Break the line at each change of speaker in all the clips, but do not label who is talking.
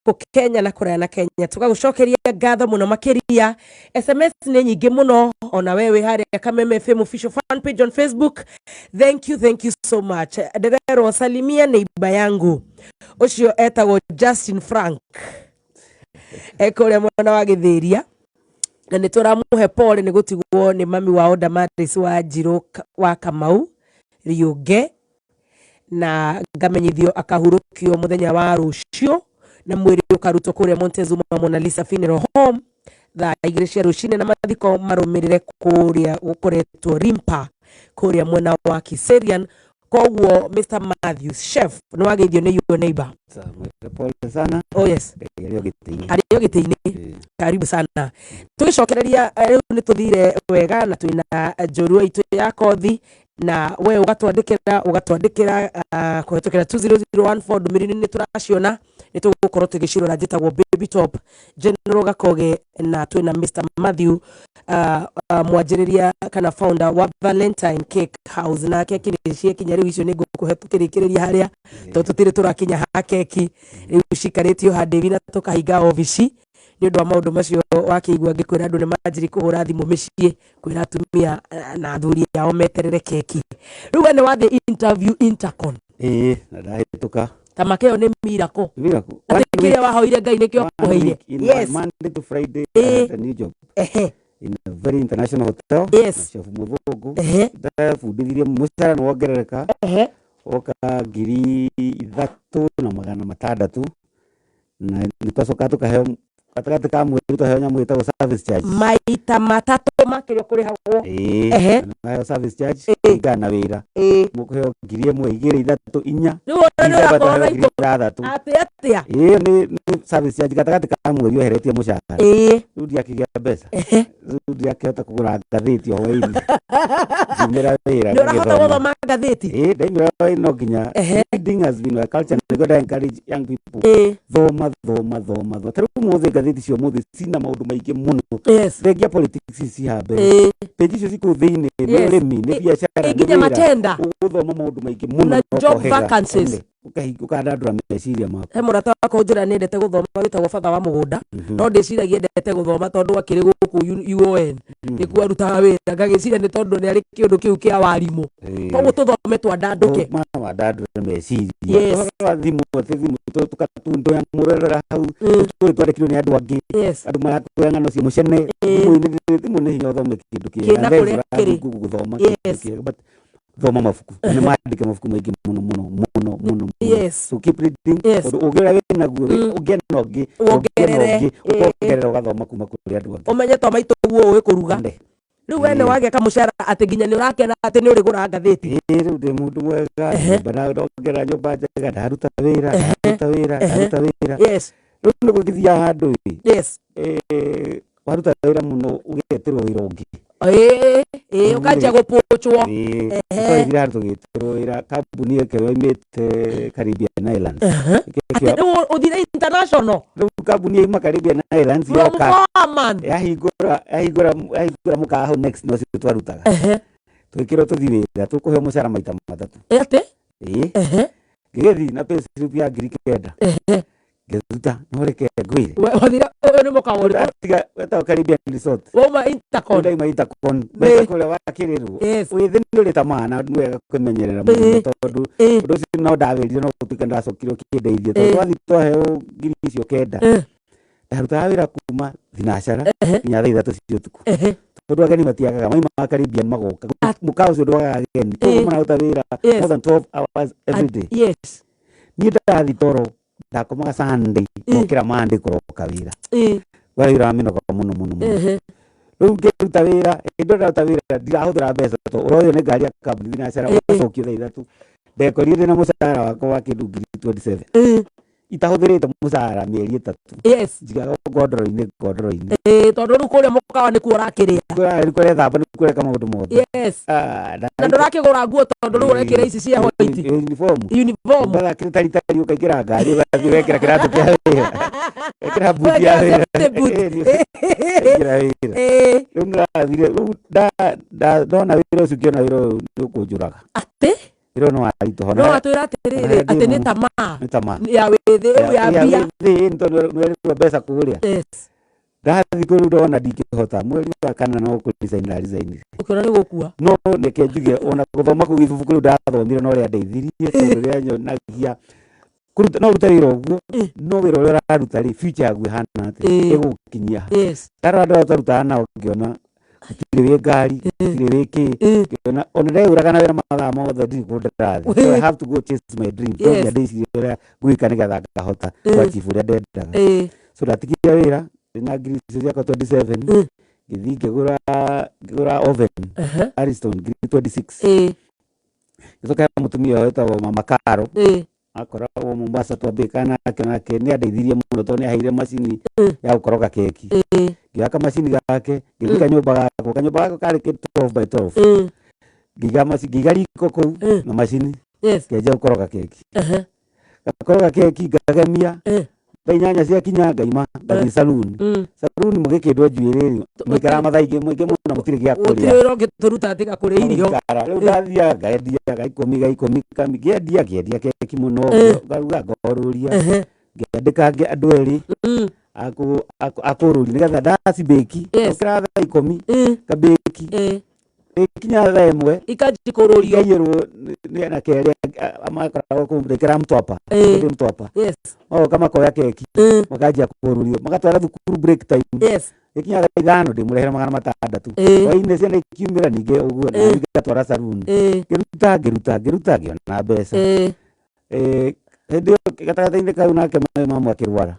Gũkũ Kenya na kũraya na Kenya, tũgagũcokeria ngatho mũno makĩria. SMS nĩ nyingĩ mũno, ona we wĩ harĩa Kameme FM official fan page on Facebook. Thank you, thank you so much. Ndĩrerwo salimia neighbor yangu ũcio etagwo Justin Frank ekũrĩa mwena wa Gĩthĩria, na nĩ tũramũhe pole nĩ gũtigwo nĩ mami wao Damaris wa Njirũ wa Kamau Riũnge, na ngamenyithio akahurũkio mũthenya wa rũciũ na mwĩrĩ ũkarutwo kũrĩa Montezuma Mona Lisa Funeral Home thaa 2 cia rũcinĩ, na mathiko marũmĩrĩre kũrĩa gũkoretwo Rimpa kũrĩa mwena wa Kiserian. Koguo Mr Matthews Chef, nĩ wageithio nĩ your neighbor.
Mwĩre pole sana.
Oh yes.
Ngai arĩ o gĩtĩ-inĩ.
Arĩ o gĩtĩ-inĩ. Karibu sana. Tũgĩcokereria rĩu nĩ tũthire wega na twĩna njorua itũ ya kothi, na we ũgatwandĩkĩra kũhetũkĩra 20014. Ndũmĩrĩri nĩ tũraciona, nĩ tũgũkorwo tũgĩcirora. Njĩtagwo Baby Top General Gakoge, na twĩna Mr Matthew, mwanjĩrĩria kana founder wa Valentine Cake House, na keki nĩ ciakinya rĩu. Icio nĩ ngũkũhe tũkĩrĩkĩrĩria harĩa, tondũ tũtirĩ tũrakinya ha keki rĩu cikarĩtio handĩri na tũkahinga obici nĩ ũndũ wa maũndũ macio. Wakĩigua ngĩkwĩra andũ nĩ manjiri kũhũra thimũ mĩciĩ kwĩra atumia na athuri ao meterere keki. Rĩu we nĩ wathiĩ interview Intercon?
Ĩĩ, na ndahĩtũka.
Ta makĩo nĩ miracle.
Miracle.
Atĩ kĩrĩa wahoire Ngai nĩkĩo akũheire.
Yes. Monday to Friday, I had a new job in a very international hotel. Na chef mũthũngũ. Ndabundithirie, mũcara nĩ wongerereka, woka 3600, na nĩ twacokaga tũkaheo gatagatĩ ka mweri, twaheo nyamũ ĩtagwo service charge.
Maita matatũ makĩria kũrĩhagwo.
Ĩĩ. Na naheo service charge kũringana na wĩra. Mũkũheo 1000, 2, 3, 4.
Rĩu ona nĩ
December
ũrakorwo
twaheo
na
ngiri 6.
Atĩ atĩa?
Ĩĩ, nĩ service charge gatagatĩ ka mweri weheretie mũcara. Rĩu ndiakĩgĩa mbeca. Rĩu ndiakĩhota kũgũra ngathĩti o hwainĩ ngiumĩra wĩra.
Nĩ ũrahota
ngagĩthoma.
Gũthoma ngathĩti?
Ĩĩ, ndaimĩra wĩra no nginya. Reading has been a culture. Nĩguo nda encourage young people, thoma, thoma, thoma, thoma. Ta rĩu ũmũthĩ ngathĩti cia ũmũthĩ cina maũndũ maingĩ mũno. Thengia politics ici ci haha mbere, page icio cikũu thĩinĩ nĩ ũrĩmi, nĩ biacara, nĩ
nginya
wĩra.
Matenda.
Ũgũthoma maũndũ maingĩ mũno
na
na
job
ũkohĩga.
vacancies.
Ene, ũkandandũra meciria maku.
He mũrata wakwa ũnjĩra nĩ endete gũthoma, wĩtagwo batha wa mũgũnda, no ndĩciragia endete gũthoma tondũ akĩrĩ gũkũ UON nĩkuo arutaga wĩra. Ngagĩciria nĩ tondũ nĩ arĩ kĩũndũ kĩu kĩa warimũ. Koguo tũthome twandandũke.
Thoma wandandũre meciria.
Yes.
Ũhoro wa thimũ, atĩ thimũ tũgatundũyamũrerera hau, tũĩ twandĩkirwo nĩ andũ angĩ. Andũ marakwĩra ng'ano cia mũcene. Thimũ-inĩ, thimũ nĩ hinya ũthome kĩndũ kĩega.
Kĩna
Unless
kũrĩa
ũrathiĩ
kĩrĩ.
Google gũthoma kĩndũ kĩega, but thoma mabuku. Na nĩ mandĩke mabuku maingĩ mũno mũno mũno mũno mũno. So keep reading, tondũ ũngĩ ũrĩa wĩ naguo, ũngĩ na ũngĩ, ũngĩ na
Wongerere.
ũngĩ, ũkongerera, ũgathoma kuma kũrĩ andũ angĩ.
Ũmenye to maitũ guo ũĩ kũruga.
Ande.
Rĩu we nĩ wagĩa kamũcara atĩ nginya nĩ ũrakena atĩ nĩ ũrĩgũra ngathĩti.
Ĩĩ, rĩu ndĩ mũndũ mwega. Nyũmba ndongerera nyũmba njega, ndaruta wĩra, ndaruta wĩra, ndaruta wĩra. Rĩu nĩ gũgĩthiaga handũ ĩ, waruta wĩra mũno ũgetĩrwo wĩra ũngĩ.
Ĩĩ, ũkanjia gũpũchwo.
Ĩĩ, twathire handũ tũgĩtĩrwo wĩra kambuni ĩke yoimĩte Caribbean Islands.
Atĩ rĩu ũthire international.
Rĩu kambuni yauma Caribbean Islands
From
yoka
Oman.
Yahingũra mũkawa hau next no cio twarutaga. Twĩkĩrwo tũthi wĩra, tũkũheo mũcara maita matatũ.
Atĩ?
Ĩĩ. Ngĩgĩthiĩ na pay slip ya 9000. Ngĩruta, no reke ngwĩre.
Wathire ũyũ nĩ mũkawa ũrĩkũ?
Ndatiga wetagwo Caribbean Resort.
Wauma Intercon.
Ndaima Intercon. Mbeca kũrĩa wakĩrĩrwo. Wĩthĩ nĩ ũrĩ tamaa na nĩ wega kwĩmenyerera mũno, tondũ ũndũ ũcio no ndawĩrire no gũtuĩka ndacokire ũkĩndeithia, tondũ twathiĩ twaheo 9000. Ndarutaga wĩra kuma thinacara nginya thaa 3 cia ũtukũ, tondũ ageni matiagaga maima Caribbean magoka. Mũkawa ũcio ndwagaga ageni, koguo mararuta wĩra more than 12 hours every day. Niĩ ndathi toro, ndakomaga Sunday, ngokĩra Monday kũroka wĩra. Warĩ wĩra wa mĩnoga mũno mũno mũno. Rĩu ngĩruta wĩra, hĩndĩ ĩyo ndaruta wĩra ndirahũthĩra mbeca, tondũ ũroywo nĩ ngari ya kambuni thinacara, ũgacokio thaa 3. Ndekorire ndĩna mũcara wakwa wa kĩndũ 27,000, itahũthĩrĩte mũcara mĩeri 3. Njigaga ngondoro-inĩ, ngondoro-inĩ.
Ĩĩ, tondũ rĩu kũrĩa mũkawa nĩkuo ũrakĩrĩa.
Kũrĩa kũrethamba, nĩ kũreka maũndũ mothe.
Na ndũrakĩgũra nguo, tondũ rĩu ũrekĩra ici cia white.
Uniform.
Uniform.
Ũgathakĩra taritari, ũkaingĩra ngari, ũgathiĩ ũgekĩra kĩratũ kĩa wĩra, wekĩra buti ya wĩra.
Safety boot.
Ĩĩ, wekĩra wĩra. Rĩu nĩrathire rĩu ndona wĩra ũcio, ngĩona wĩra ũyũ nĩ ũkũnjũraga.
Atĩ?
Wĩra Wĩra ũyũ nĩ waritũha.
No watwĩra atĩrĩrĩ
Ona
atĩ nĩ
ndĩ
tamaa
nĩ tamaa
ya wĩthĩ rĩu ya mbia.
Thĩ tondũ nĩwerĩrwo mbeca kũrĩa. Ndathiĩ kũu rĩu ndona ndingĩhota, mweri wa kana no kũ resign na resign.
Ũkĩona nĩ gũkua.
No reke njuge ona gũthoma kũu ibuku rĩu ndathomire no rĩandeithirie, tondũ rĩanyonagia kũruta no ũrute wĩra ũguo, no wĩra ũrĩa ũraruta rĩ, future yaku ĩhana atĩa, ĩgũgũkinyia ha. Ndarora andũ arĩa twarutaga nao ngĩona gũtirĩ wĩ ngari, gũtirĩ wĩ kĩ, ngĩona ona ndeyũraga na wĩra mathaa mothe ndirĩ kũndũ ndĩrathiĩ. So I have to go chase my dream. No nginya ndĩcirie ũrĩa ngwĩka nĩgetha ngahota kũ achieve ũrĩa ndendaga. So ndatigire wĩra ndĩna ngiri icio ciakwa 27, ngĩthiĩ ngĩgũra oven Ariston ngiri 26. Ngĩcoka he mũtumia ũyũ wĩtagwo Mama Caro, akoragwo Mombasa, twambĩkana nake, nake nĩ andeithirie mũno tondũ nĩ aheire macini ya gũkoroga keki. Ngĩoya kamacini gake ngĩthiĩ kanyũmba gakwa, kanyũmba gakwa karĩ 12 by 12. Ngĩiga macini, ngĩiga riko kũu na macini, ngĩanjia gũkoroga keki. Ngakoroga keki ngagemia, thaa 8 ciakinya ngaima ngathiĩ saloon. Saloon mũgĩkĩndwo njuĩrĩ rĩ, mũikaraga mathaa ingĩ maingĩ mũno mũtirĩ gĩa
Gũtirĩ
kũrĩa.
wĩra ũngĩ tũrutaga tiga kũrĩa irio.
Mũikara. Rĩu ndathiaga ngendia ga ikũmi ga ikũmi kami, ngĩendia ngĩendia keki mũno, ngaruga ngorũria, ngĩandĩka angĩ andũ erĩ akũrũria nĩgetha ndacibĩki, ndokĩra thaa 10 ngabĩki, ĩkinya thaa 1
Ikanji kũrũrio.
Ikaiyĩrwo nĩ anake arĩa makoragwo kũu ndaikaraga Mtwapa, ndĩ Mtwapa. Magoka makoya keki, makanjia kũrũrio, magatwara thukuru break time. Ĩkinya thaa 5 ndĩmũrehere 600. Hwainĩ ciana ikiumĩra ningĩ ũguo, na niĩ ngatwara saloon. Ngĩruta ngĩruta ngĩruta ngĩona mbeca. Hĩndĩ ĩyo gatagatĩ-inĩ kau nake mamu akĩrwara.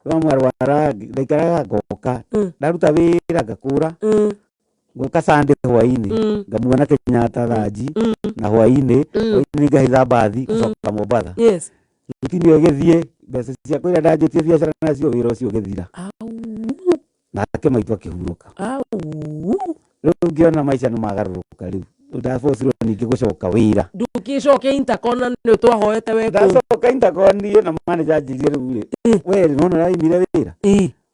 Mamu arwara ndaikaraga ngoka, ndaruta wĩra ngakũra, ngoka Sunday hwainĩ, ngamuona Kenyatta thanji na hwainĩ, hwainĩ ngahaitha mbathi gũcoka Mombatha. Routine ĩyo ĩgĩthiĩ, mbeca ciakwa iria ndanjĩtie biacara nacio wĩra ũcio ũgĩthira. Nake maitũ akĩhurũka. Rĩu ngĩona maica nĩ magarũrũka rĩu. Ndabocirwo ningĩ gũcoka wĩra.
Ndũgĩcoke Intercon na nĩ twahoete we kũu.
Ndacoka Intercon niĩ na manager anjĩrire rĩu rĩ, we rĩ, nĩwona ũrĩa waimire wĩra?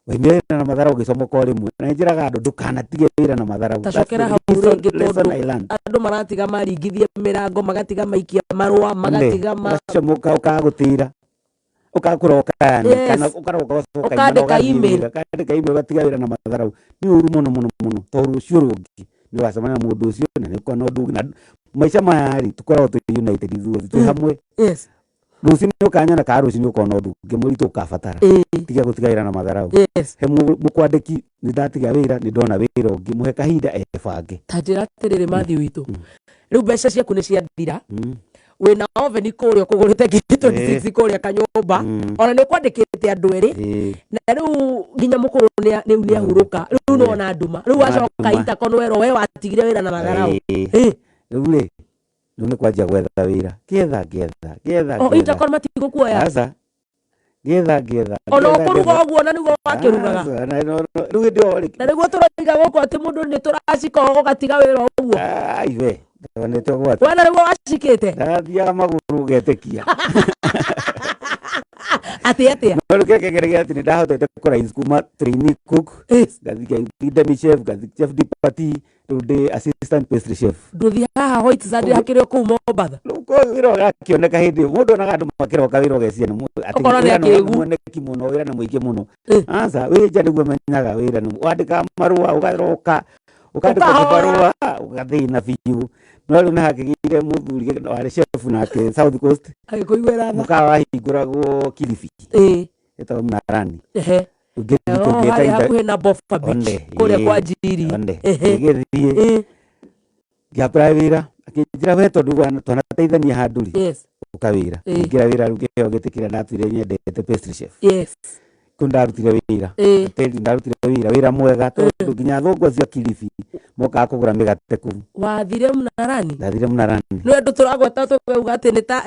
Waimire wĩra na matharau ũgĩcomoka o rĩmwe. Na nĩnjĩraga andũ ndũkanatige wĩra na matharau.
Ta
That's
cokera
the
hau rĩngĩ
lesson
tondũ
I learned.
andũ maratiga maringithia mĩrango, magatiga maikia marũa, magatiga ma
Ũgacomoka ũkaga gũtĩra, ũkaga kũroka yani, kana ũkaroka ũgacoka ima na
Ũkandĩka
ũgathiĩ
email.
wĩra, ũkandĩka email ũgatiga wĩra na matharau. Nĩ ũru mũno mũno mũno tondũ rũciũ rũngĩ nĩ ũgacemania na mũndũ ũcio na nĩ ũkona ũndũ ũngĩ. Na maica maya rĩ, tũkoragwo twĩ united ithuothe, twĩ hamwe. Rũciũ nĩ ũkanyona kana rũciũ nĩ ũkona ũndũ ũngĩ mũritũ ũkabatara. Tiga gũtiga wĩra na matharau. He mũkwandĩki nĩ ndatiga wĩra, nĩ ndona wĩra ũngĩ, mũhe kahinda ebange.
Ta njĩra atĩrĩrĩ Matthew witũ, rĩu mbeca ciaku nĩ ciathira, wĩna oven kũrĩa ũkũgũrĩte ngiri 26 kũrĩa kanyũmba, ona nĩ ũkwandĩkĩte andũ erĩ, na rĩu nginya mũkũrũ rĩu nĩ ahurũka, rĩu nĩ ona nduma, rĩu
Nĩona
wacoka
nduma.
Intercon werwo we watigire wĩra na matharau.
Rĩu rĩ, rĩu nĩ kwanjia gwetha wĩra, ngĩetha ngĩetha ngĩetha
O
ngĩetha.
Intercon matigũkuoya?
Aca. Ngĩetha ngĩetha,
Ona
ngĩetha,
ũkũruga
ngĩetha.
ũguo na nĩguo wakĩrugaga.
Aca, na rĩu hĩndĩ ĩyo rĩ,
Na nĩguo tũroiga gũkũ atĩ mũndũ nĩ tũracika ũgatiga wĩra ũguo.
Ai we, ndonete ũgwati.
Wena nĩguo wacikĩte?
Ndathiaga magũrũ ũgetĩkia.
Atĩ atĩa?
No rĩu kĩrĩa kĩngenagia atĩ nĩ ndahotete kũraise kuma trainee cook, ngathiĩ demi chef, ngathiĩ chef de partie, rĩu ndĩ assistant pastry chef.
Ndũthiĩ haha White Sand hakĩrĩ o kũu Mombatha.
Rĩu ko wĩra ũgakĩoneka hĩndĩ ĩyo, mũndũ onaga andũ makĩroka wĩra ũgeciria nĩ atĩ
Ũkona nĩ
wĩra nĩ
akĩgu.
mwoneki mũno, wĩra nĩ mũingĩ mũno. Aca, wĩ nja nĩguo menyaga wĩra nĩ wandĩkaga marũa, ũgaroka, ũkandĩka
Ũkahoya.
tũbarũa, ũgathĩna biũ. No rĩu nĩ hakĩgĩire mũthuri warĩ chef nake South Coast,
Agĩkũiguĩra tha.
mũkawa wahingũragwo Kilifi, ĩtagwo Mnarani. Ngĩthiĩ
Oh,
tũngĩta
harĩa hakuhĩ na Bofa Beach
One,
kũrĩa kwa Njiri.
One. Ngĩgĩthiĩ ngĩ-apply wĩra, akĩnjĩra we tondũ twanateithania handũ rĩ, ũka wĩra. Ngĩingĩra wĩra rĩu ngĩheo gĩtĩ kĩrĩa ndatuire nyendete, pastry chef. Kũu ndarutire wĩra. Hoteli ndarutire wĩra, wĩra mwega tondũ nginya athũngũ acio a Kilifi mokaga kũgũra mĩgate kũu.
Wathire Mnarani?
Ndathire Mnarani.
Nĩ andũ tũragweta tũkauga atĩ nĩ ta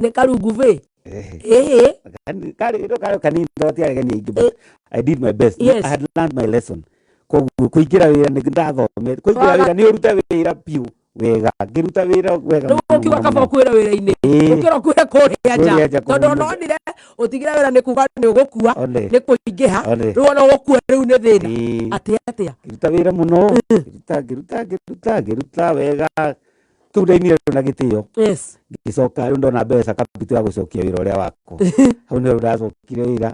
nĩ karungu bĩ.
Karĩ karĩ kanini tondũ gatiarĩ ageni aingĩ, but I did my best. I had learned my lesson. Koguo kũingĩra wĩra nĩ ndathomete. Kũingĩra wĩra nĩ ũrute wĩra biũ wega. Ngĩruta wĩra wega
Rĩu
mũno
ũkiuga
mũno
kaba
mũno.
ũkuĩre wĩra-inĩ gũkĩra ũkuĩre kũrĩa nja,
Kũrĩa nja
tondũ ona
kũhurũka.
onire ũtigire wĩra nĩ kuga nĩ ũgũkua,
One.
nĩ kũingĩha.
One.
Rĩu ona ũgũkua rĩu nĩ thĩna. Atĩa atĩa?
Ngĩruta wĩra mũno, ngĩruta ngĩruta ngĩruta ngĩruta wega. Kĩu ndaimire rĩu na gĩtĩo. Ngĩcoka rĩu ndona mbeca capital ya gũcokia wĩra ũrĩa wakwa. Hau nĩho rĩu ndacokire wĩra.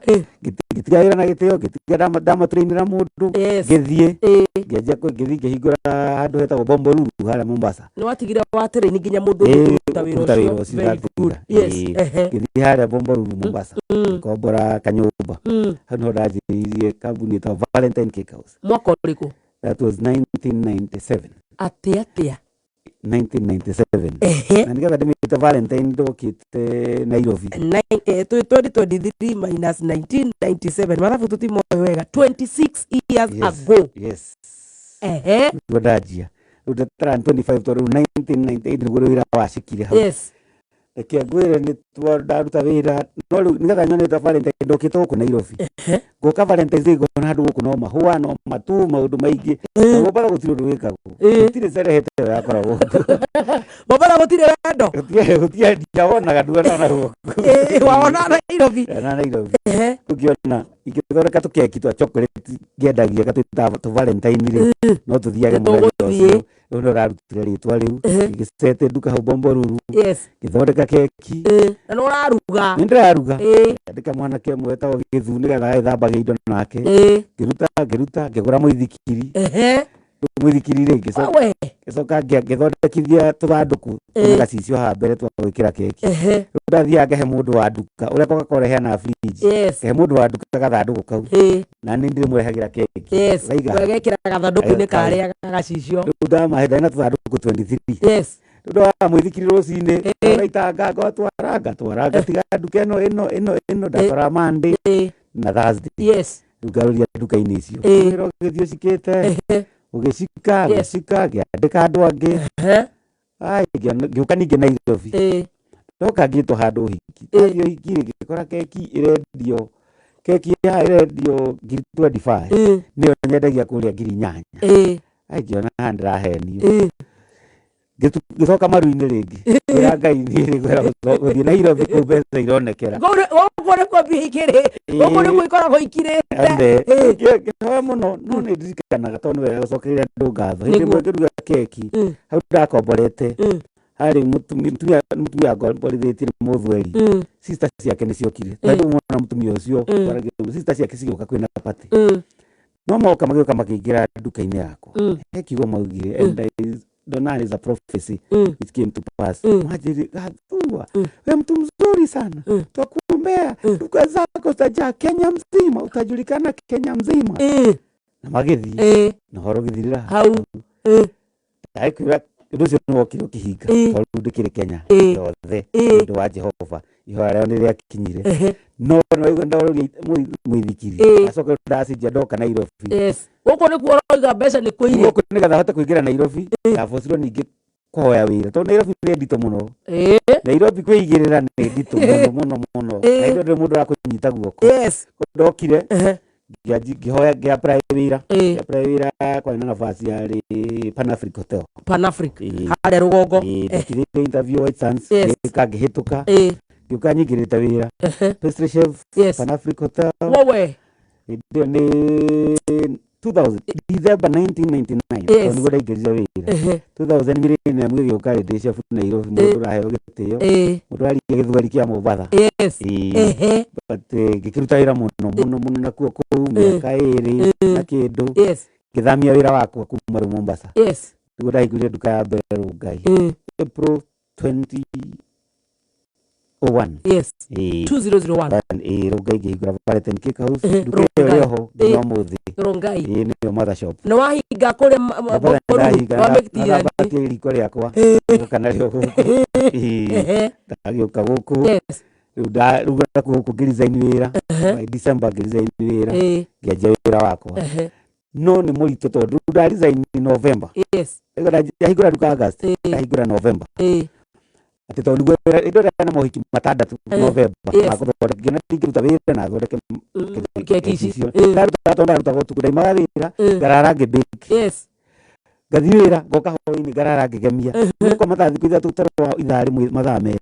Ngĩtiga wĩra na gĩtĩo, ngĩtiga ndamatrainĩra mũndũ. Ngĩthiĩ ngĩanjia ngĩthiĩ ngĩhingũra handũ hetagwo Bombolulu harĩa Mombasa.
Nĩ watigire watrain nginya mũndũ ũngĩ kũruta wĩra
kũruta wĩra
ũcio.
Ũcio
Very good.
ndatiga. Ngĩthiĩ harĩa Bombolulu Mombasa, ngĩkombora kanyũmba. Hau nĩho ndanjĩrĩirie kambuni ĩtagwo Valentine Cake House.
Mwaka ũrĩkũ?
That was 1997.
Atĩ atĩa?
1997. Na nĩgetha ndĩmĩte Valentine ndokĩte Nairobi.
2023 minus 1997, mathabu tũtimoĩ wega, 26 years ago.
Yes. Nĩguo ndanjia rĩu ndatara 25, tondũ rĩu 1998 nĩguo wĩra wacikire hau. Reke ngwĩre, nĩ ndaruta wĩra, no rĩu nĩgetha nyone ta Valentine ndokĩte gũkũ Nairobi. Ngoka Valentine's Day, ngona handũ gũkũ no mahũa, no matu, maũndũ maingĩ. Na Mombatha gũtirĩ ũndũ wĩkagwo. Gũtirĩ cerehe ta ĩyo yakoragwo kuo.
Mombatha gũtirĩ wendo.
Gũtirĩ, ndiawonaga, nduonaga gũkũ.
Wawona Nairobi.
Na Nairobi ũkĩona ingĩthondeka tũkeki twa chocolate ngĩendagia gatwĩtaga tũ Valentine rĩ, no tũthiage mũthenya
Nĩtũgũthiĩ.
ũcio. Rĩu nĩ ũrarutire rĩtwa rĩu. Ngĩcete nduka hau Bombolulu, ngĩthondeka keki.
Na nĩ ũraruga?
Nĩ ndĩraruga. Andĩka mwanake ũmwe wetagwo Gĩthu nĩgetha agĩthambagia indo nake. Ngĩruta ngĩruta ngĩgũra mũithikiri. Mũithikiri rĩ, ngĩcoka
We.
Ngĩcoka ngĩthondekithia tũthandũkũ twĩna gacicio haha mbere twa gwĩkĩra keki. Rĩu ndathiaga ngahe mũndũ wa nduka ũrĩa Coca-Cola ĩheanaga fridge. Ngahe mũndũ wa nduka gathandũkũ kau, na nĩ ndĩmũrehagĩra keki. Ũkaiga hau.
Wegekĩra gathandũkũ-inĩ karĩa gagacicio.
Rĩu ndamahe, ndarĩ na tũthandũkũ 23. Rĩu ndoyaga mũithikiri rũcinĩ, ngaitanga, ngatwara ngatwara, ngatiga nduka ĩno ĩno ĩno ĩno, ndatwara Monday na Thursday. Rĩu ngarũria nduka-inĩ icio. Wĩra ũgĩthiĩ ũcikĩte, ũgĩcika, ũgĩcika, ngĩandĩka andũ angĩ. Ai, ngĩũka ningĩ Nairobi. Ndoka ngĩtwo handũ ũhiki. Ndathiĩ ũhiki rĩ, ngĩkora keki ĩrendio, keki haha ĩrendio ngiri 25, nĩyo nyendagia kũrĩa 8000. Ai, ngĩona haha ndĩrahenio. Ngĩcoka maru-inĩ rĩngĩ, ngĩra Ngai niĩ rĩ, ngwenda gũthiĩ Nairobi kũu mbeca ironekera.
Gũkũ nĩkuo mbia ikĩrĩ, gũkũ nĩkuo ikoragwo ikirĩte.
Ande, ngĩhoya mũno, no nĩ ndirikanaga tondũ nĩ wega gũcokeria andũ ngatho. Hĩndĩ ĩmwe ngĩruga keki, hau ndakomborete, harĩ mũtumia ngomborithĩtie nĩ mũthweri. Sister ciake nĩ ciokire. Tondũ mwana mũtumia ũcio, sister ciake cigĩũka kwĩna party. No moka magĩũka makĩingĩra nduka-inĩ yakwa. He kiugo maugire, and I don't is a prophecy which came to pass. Manjĩrire, "Gathua, we mtu mzuri sana, twakuombea duka zako zitajaa Kenya mzima, utajulikana Kenya mzima." Na magĩthiĩ. Na ũhoro ũgĩthirĩra
hau.
Ndakwĩra ũndũ ũcio nĩ wokire ũkĩhinga, tondũ rĩu ndĩkĩrĩ Kenya yothe nĩ ũndũ wa Jehova. Ihoya rĩao nĩ rĩakinyire. No nĩ waigua ndaũrũria mũithikiri. Ndacoka ndacenjia ndoka Nairobi.
Yes. Gũkũ nĩkuo ũroiga mbeca nĩ kũirĩ.
Gũkũ nĩgetha hote kũingĩra Nairobi, ndabocirwo ningĩ kũhoya wĩra, tondũ Nairobi nĩ nditũ mũno. Nairobi kwĩigĩrĩra nĩ nditũ mũno mũno mũno. Nairobi ndũrĩ mũndũ ũrakũnyita guoko. Ndokire ngĩhoya, ngĩ-apply wĩra. Ngĩ-apply wĩra, kwarĩ na nafasi yarĩ Pan Africa Hotel.
Pan Africa harĩa rũgongo.
Ndekire interview White Sands, ngĩka ngĩhĩtũka. Ngĩũka nyingĩrĩte wĩra. Pastry chef, Pan Africa Hotel.
Wowe.
Hĩndĩ ĩyo nĩ 2000, December 1999. Tondũ nĩguo ndaingĩrire wĩra. 2000 millennium gĩgĩũka rĩ, ndĩ chef Nairobi, mũndũ ũraheo gĩtĩo, mũndũ ũraria gĩthweri kĩa Mombatha. But ngĩkĩruta wĩra mũno mũno mũno nakuo kũu mĩaka 2 na kĩndũ. Ngĩthamia wĩra wakwa kuma rĩu Mombasa. Nĩguo ndahingũrire nduka ya mbere Rongai. April 2001.
2001.
Rongai ngĩhingũra Valentine Cake House. Nduka ĩyo
Rongai.
ĩrĩ oho nginya ũmũthĩ.
Rongai.
Nĩyo mother shop.
Nĩ wahinga kũrĩa
Mombatha nĩndahinga,
wamĩtiirania.
nathambatie riko rĩakwa ngĩũka narĩo gũkũ. Ndagĩũka gũkũ. Rĩu rĩu nakuo gũkũ ngĩresign wĩra. By December ngĩresign wĩra. Ngĩanjia wĩra wakwa. No nĩ mũritũ tondũ rĩu ndaresign November. Ndahingũra nduka August, ndahingũra November. Atĩ tondũ nĩguo wĩra, hĩndĩ ĩyo ndarĩ na mohiki 6 November, ma gũthondeka, ngĩona ndingĩruta wĩra na thondeke
keki
keki
ici.
icio. Ndarutaga tondũ ndarutaga ũtukũ, ndaimaga wĩra, ngarara ngĩ-bake. Ngathiĩ wĩra, ngoka hwaĩ-inĩ ngarara ngĩgemia. Ngũkoma ta thikũ 3 toro wa ithaa rĩmwe mathaa 2.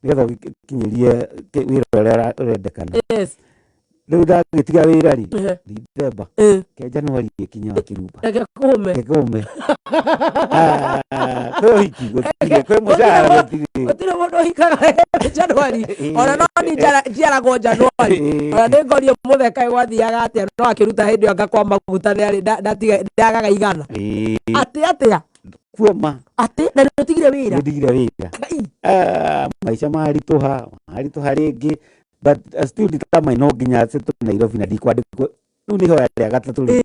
Nĩgetha ũgĩkinyĩrie wĩra ũrĩa ũrendekana. Rĩu ndagĩtiga wĩra rĩ, Dithemba ke Januari ĩkinya wa kĩrumba.
Reke kũme.
Kĩkũme. Ah, kwĩ ũhiki gũtirĩ, kwĩ mũcara gũtirĩ.
Gũtirĩ mũndũ ũhikaga Januari. Ona no ni njiaragwo Januari. Ona nĩ ngorie mũtheka gwathiaga atĩa no akĩruta hĩndĩ ĩyo ngakwa maguta nĩ ndagaga 100. Atĩ atĩa?
Kuoma.
Atĩ na nĩ ũtigire wĩra?
Nĩ ndigire wĩra. Ah, maica maritũha, maritũha rĩngĩ. But still determined no nginya settle Nairobi na ndikwandĩkwo. Rĩu nĩ ihoya rĩa gatatũ rĩ.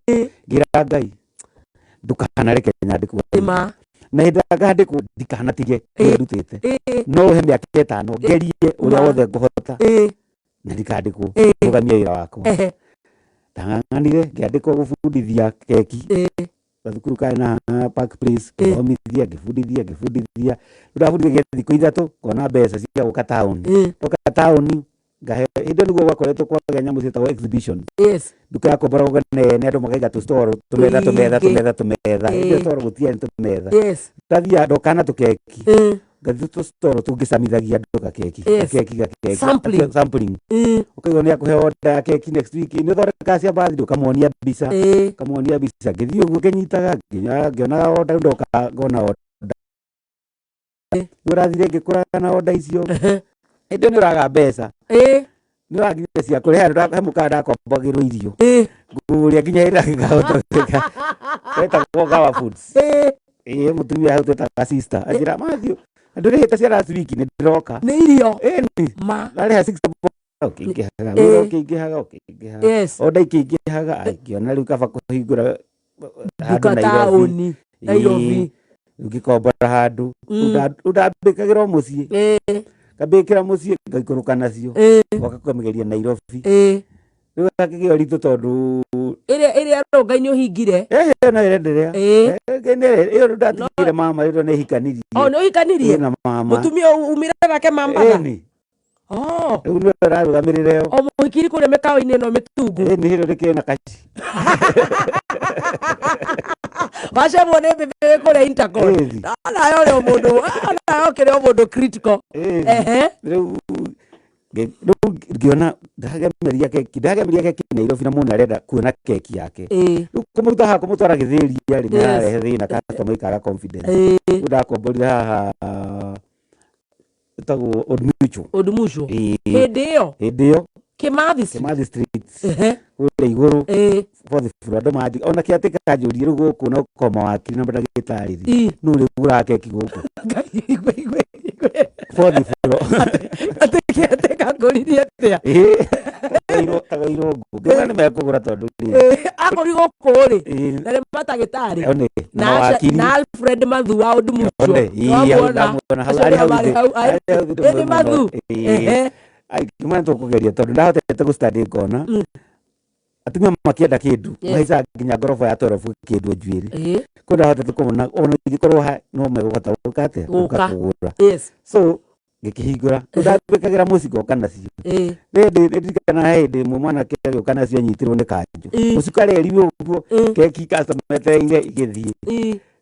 Ngĩra Ngai ndukanareke nyandĩkwo.
Ma.
Na hĩndĩ ĩrĩa ngandĩkwo ndikanatige kĩrĩa ndutĩte. No ũhe mĩaka 5 ngerie ũrĩa wothe ngũhota. Na ndikandĩkwo. Rũgamia wĩra wakwa. Ndang'ang'anire ngĩandĩkwo gũbundithia keki. Gathukuru karĩ na Park Place, ngĩthomithia, ngĩbundithia, ngĩbundithia. Rĩu ndabundithia thikũ 3 ngona mbeca cia gũka taũni. Ndoka taũni ngahe, hĩndĩ ĩyo nĩguo gwakoretwo kwagĩa nyamũ ciĩtagwo exhibition. Nduka yakomboragwo nene andũ makaiga tũstoro, tũmetha, tũmetha, tũmetha, tũmetha. Hĩndĩ ĩyo storo gũtiarĩ tũmetha. Ndathiaga ndoka na tũkeki. Ngathiĩ tũstoro tũngĩcamithagia andũ gakeki, gakeki, gakeki.
Sampling.
Sampling. Ũkaigua nĩ akũhe order ya keki next week. Nĩ ũthondekaga cia birthday ũkamonia mbica. Ũkamonia mbica. Ngĩthiĩ ũguo ngĩnyitaga, ngĩonaga order, rĩu ndoka ngona order. Nĩ ũrathire ngĩkũraga na order icio. Hĩndĩ ĩyo nĩ ũraga mbeca. Nĩ ũraginya cia kũrĩa, he mũkawa ndakombagĩrwo irio. Ngũrĩa nginya hĩndĩ ĩrĩa ngahota gwĩka. Wetagwo Gawa Foods. Ĩĩ, mũtumia hau twetaga sister. Anjĩra, Matthew, ndũrĩhĩte cia last week, nĩ ndĩroka.
Nĩ irio.
Ĩni.
Ma.
Ndarĩha 60 bob. Ũkĩingĩhaga, wĩra ũkĩingĩhaga, ũkĩingĩhaga. Order ikĩingĩhaga, ngĩona rĩu kaba kũhingũra handũ
Nduka
Nairobi.
taũni, Nairobi.
Rĩu ngĩkombora handũ. Rĩu ndambĩkagĩra o mũciĩ. Ngambĩkĩra mũciĩ, ngaikũrũka nacio. Ngoka kũmĩgeria Nairobi. Rĩu hakĩgĩa ũritũ tondũ
Ĩrĩa rũnga-inĩ ũhingire.
Ĩyo no ĩrenderea. Ĩyo rĩu ndatigire mama, rĩu nĩ hikanirie.
O, nĩ ũhikanirie?
Ĩĩ, na mama.
Mũtumia umire nake Mambatha?
Ĩni.
Oh.
Rĩu nĩwe ũrarũgamĩrĩra ĩyo.
O mũhikiri kũrĩa mĩkawa-inĩ ĩno mĩtungu.
Ĩni, hĩndĩ ĩrĩa na kaci.
Wacemwo nĩ mbĩmbĩ wĩ kũrĩa Intercon.
Ĩni.
Nayo ũrĩ o mũndũ, nayo ũkĩrĩ o mũndũ critical.
Ĩni. Rĩu rĩu ngĩona ndagemeria keki, ndagemeria keki Nairobi na mũndũ arenda kuona keki yake. Rĩu kũmũruta haha kũmũtwara gĩthĩria rĩ, nĩ ararehe thĩna, customer ikaga confidence. Rĩu ndakomborire haha ĩtagwo Old Mutual.
Old Mutual. Hĩndĩ ĩyo?
Hĩndĩ ĩyo.
Kimathi Street.
Kimathi Street. Kũrĩa igũrũ. Fourth floor, andũ manjĩ, ona kĩatĩka kanjũrie rĩu gũkũ no koma wakiri na ndagĩtarĩ rĩ. Nũ rĩu ũgũraga keki gũkũ?
Ngai, igwe, igwe, igwe.
Fourth floor.
Atĩ kĩatĩka ngũririe atĩa?
Tagairwo ngũ. Ngĩona nĩ mekũgũra tondũ rĩ.
Agũri gũkũ rĩ. Na nĩ matagĩtarĩ.
One,
Na
na mawakiri.
na Alfred Mathu wa Old Mutual.
One, ĩĩ, hau
Nĩwamuona?
ndamuona, hau
Acio
arĩ hau
marĩ
thĩ.
hau,
Arĩ hau thĩ
Ĩĩ,
ndĩmũĩ
nĩ Mathu.
mũno. Ĩĩ. Ai, ngĩmwĩra nĩtũkũgeria tondũ ndahotete gũ-study ngona. Atumia makĩenda kĩndũ, mahaicaga nginya ngoroba ya 12 kĩndũ njuĩrĩ. Kũu ndahotete kũmona, ona ingĩkorwo ha, no megũhota gũka atĩa? Gũka kũgũra. So, ngĩkĩhingũra. Rĩu ndambĩkagĩra mũciĩ ngoka nacio. Rĩndĩ, nĩndirikanaga he hĩndĩ ĩmwe mwanake agĩũka nacio anyitirwo nĩ kanjũ. Mũciĩ arerirwo ũguo, keki customer etereire igĩthiĩ.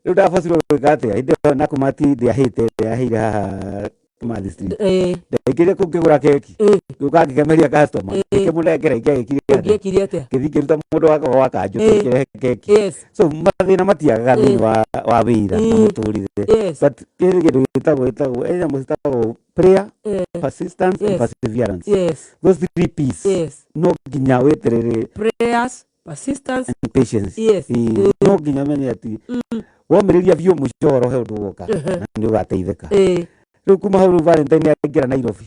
Rĩu ndabocirwo gwĩka atĩa? Hĩndĩ ĩyo Nakumatt ndĩahĩte, ndĩahĩire haha Kimathi Street. Ndaingĩrire kũu ngĩgũra keki. Ngĩũka ngĩgemeria customer. Ngĩkĩmũnengera ingĩagĩkire atĩa?
Ũngĩekire atĩa?
Ngĩthiĩ ngĩruta mũndũ wakwa wa kanjũ tũkĩrehe keki. So mathĩna matiagaga thĩinĩ wa wĩra na mũtũrĩre. But kĩrĩ kĩndũ gĩtagwo ĩ nyamũ citagwo prayer, persistence and perseverance. Those three P's. No nginya wĩterere.
Prayers, persistence
and patience. Ĩĩ, no nginya ũmenye atĩ womĩrĩria biũ mũico ũhoro he ũndũ ũgoka na nĩ ũgateithĩka. Rĩu kuma hau rĩu Valentine aingĩra Nairobi.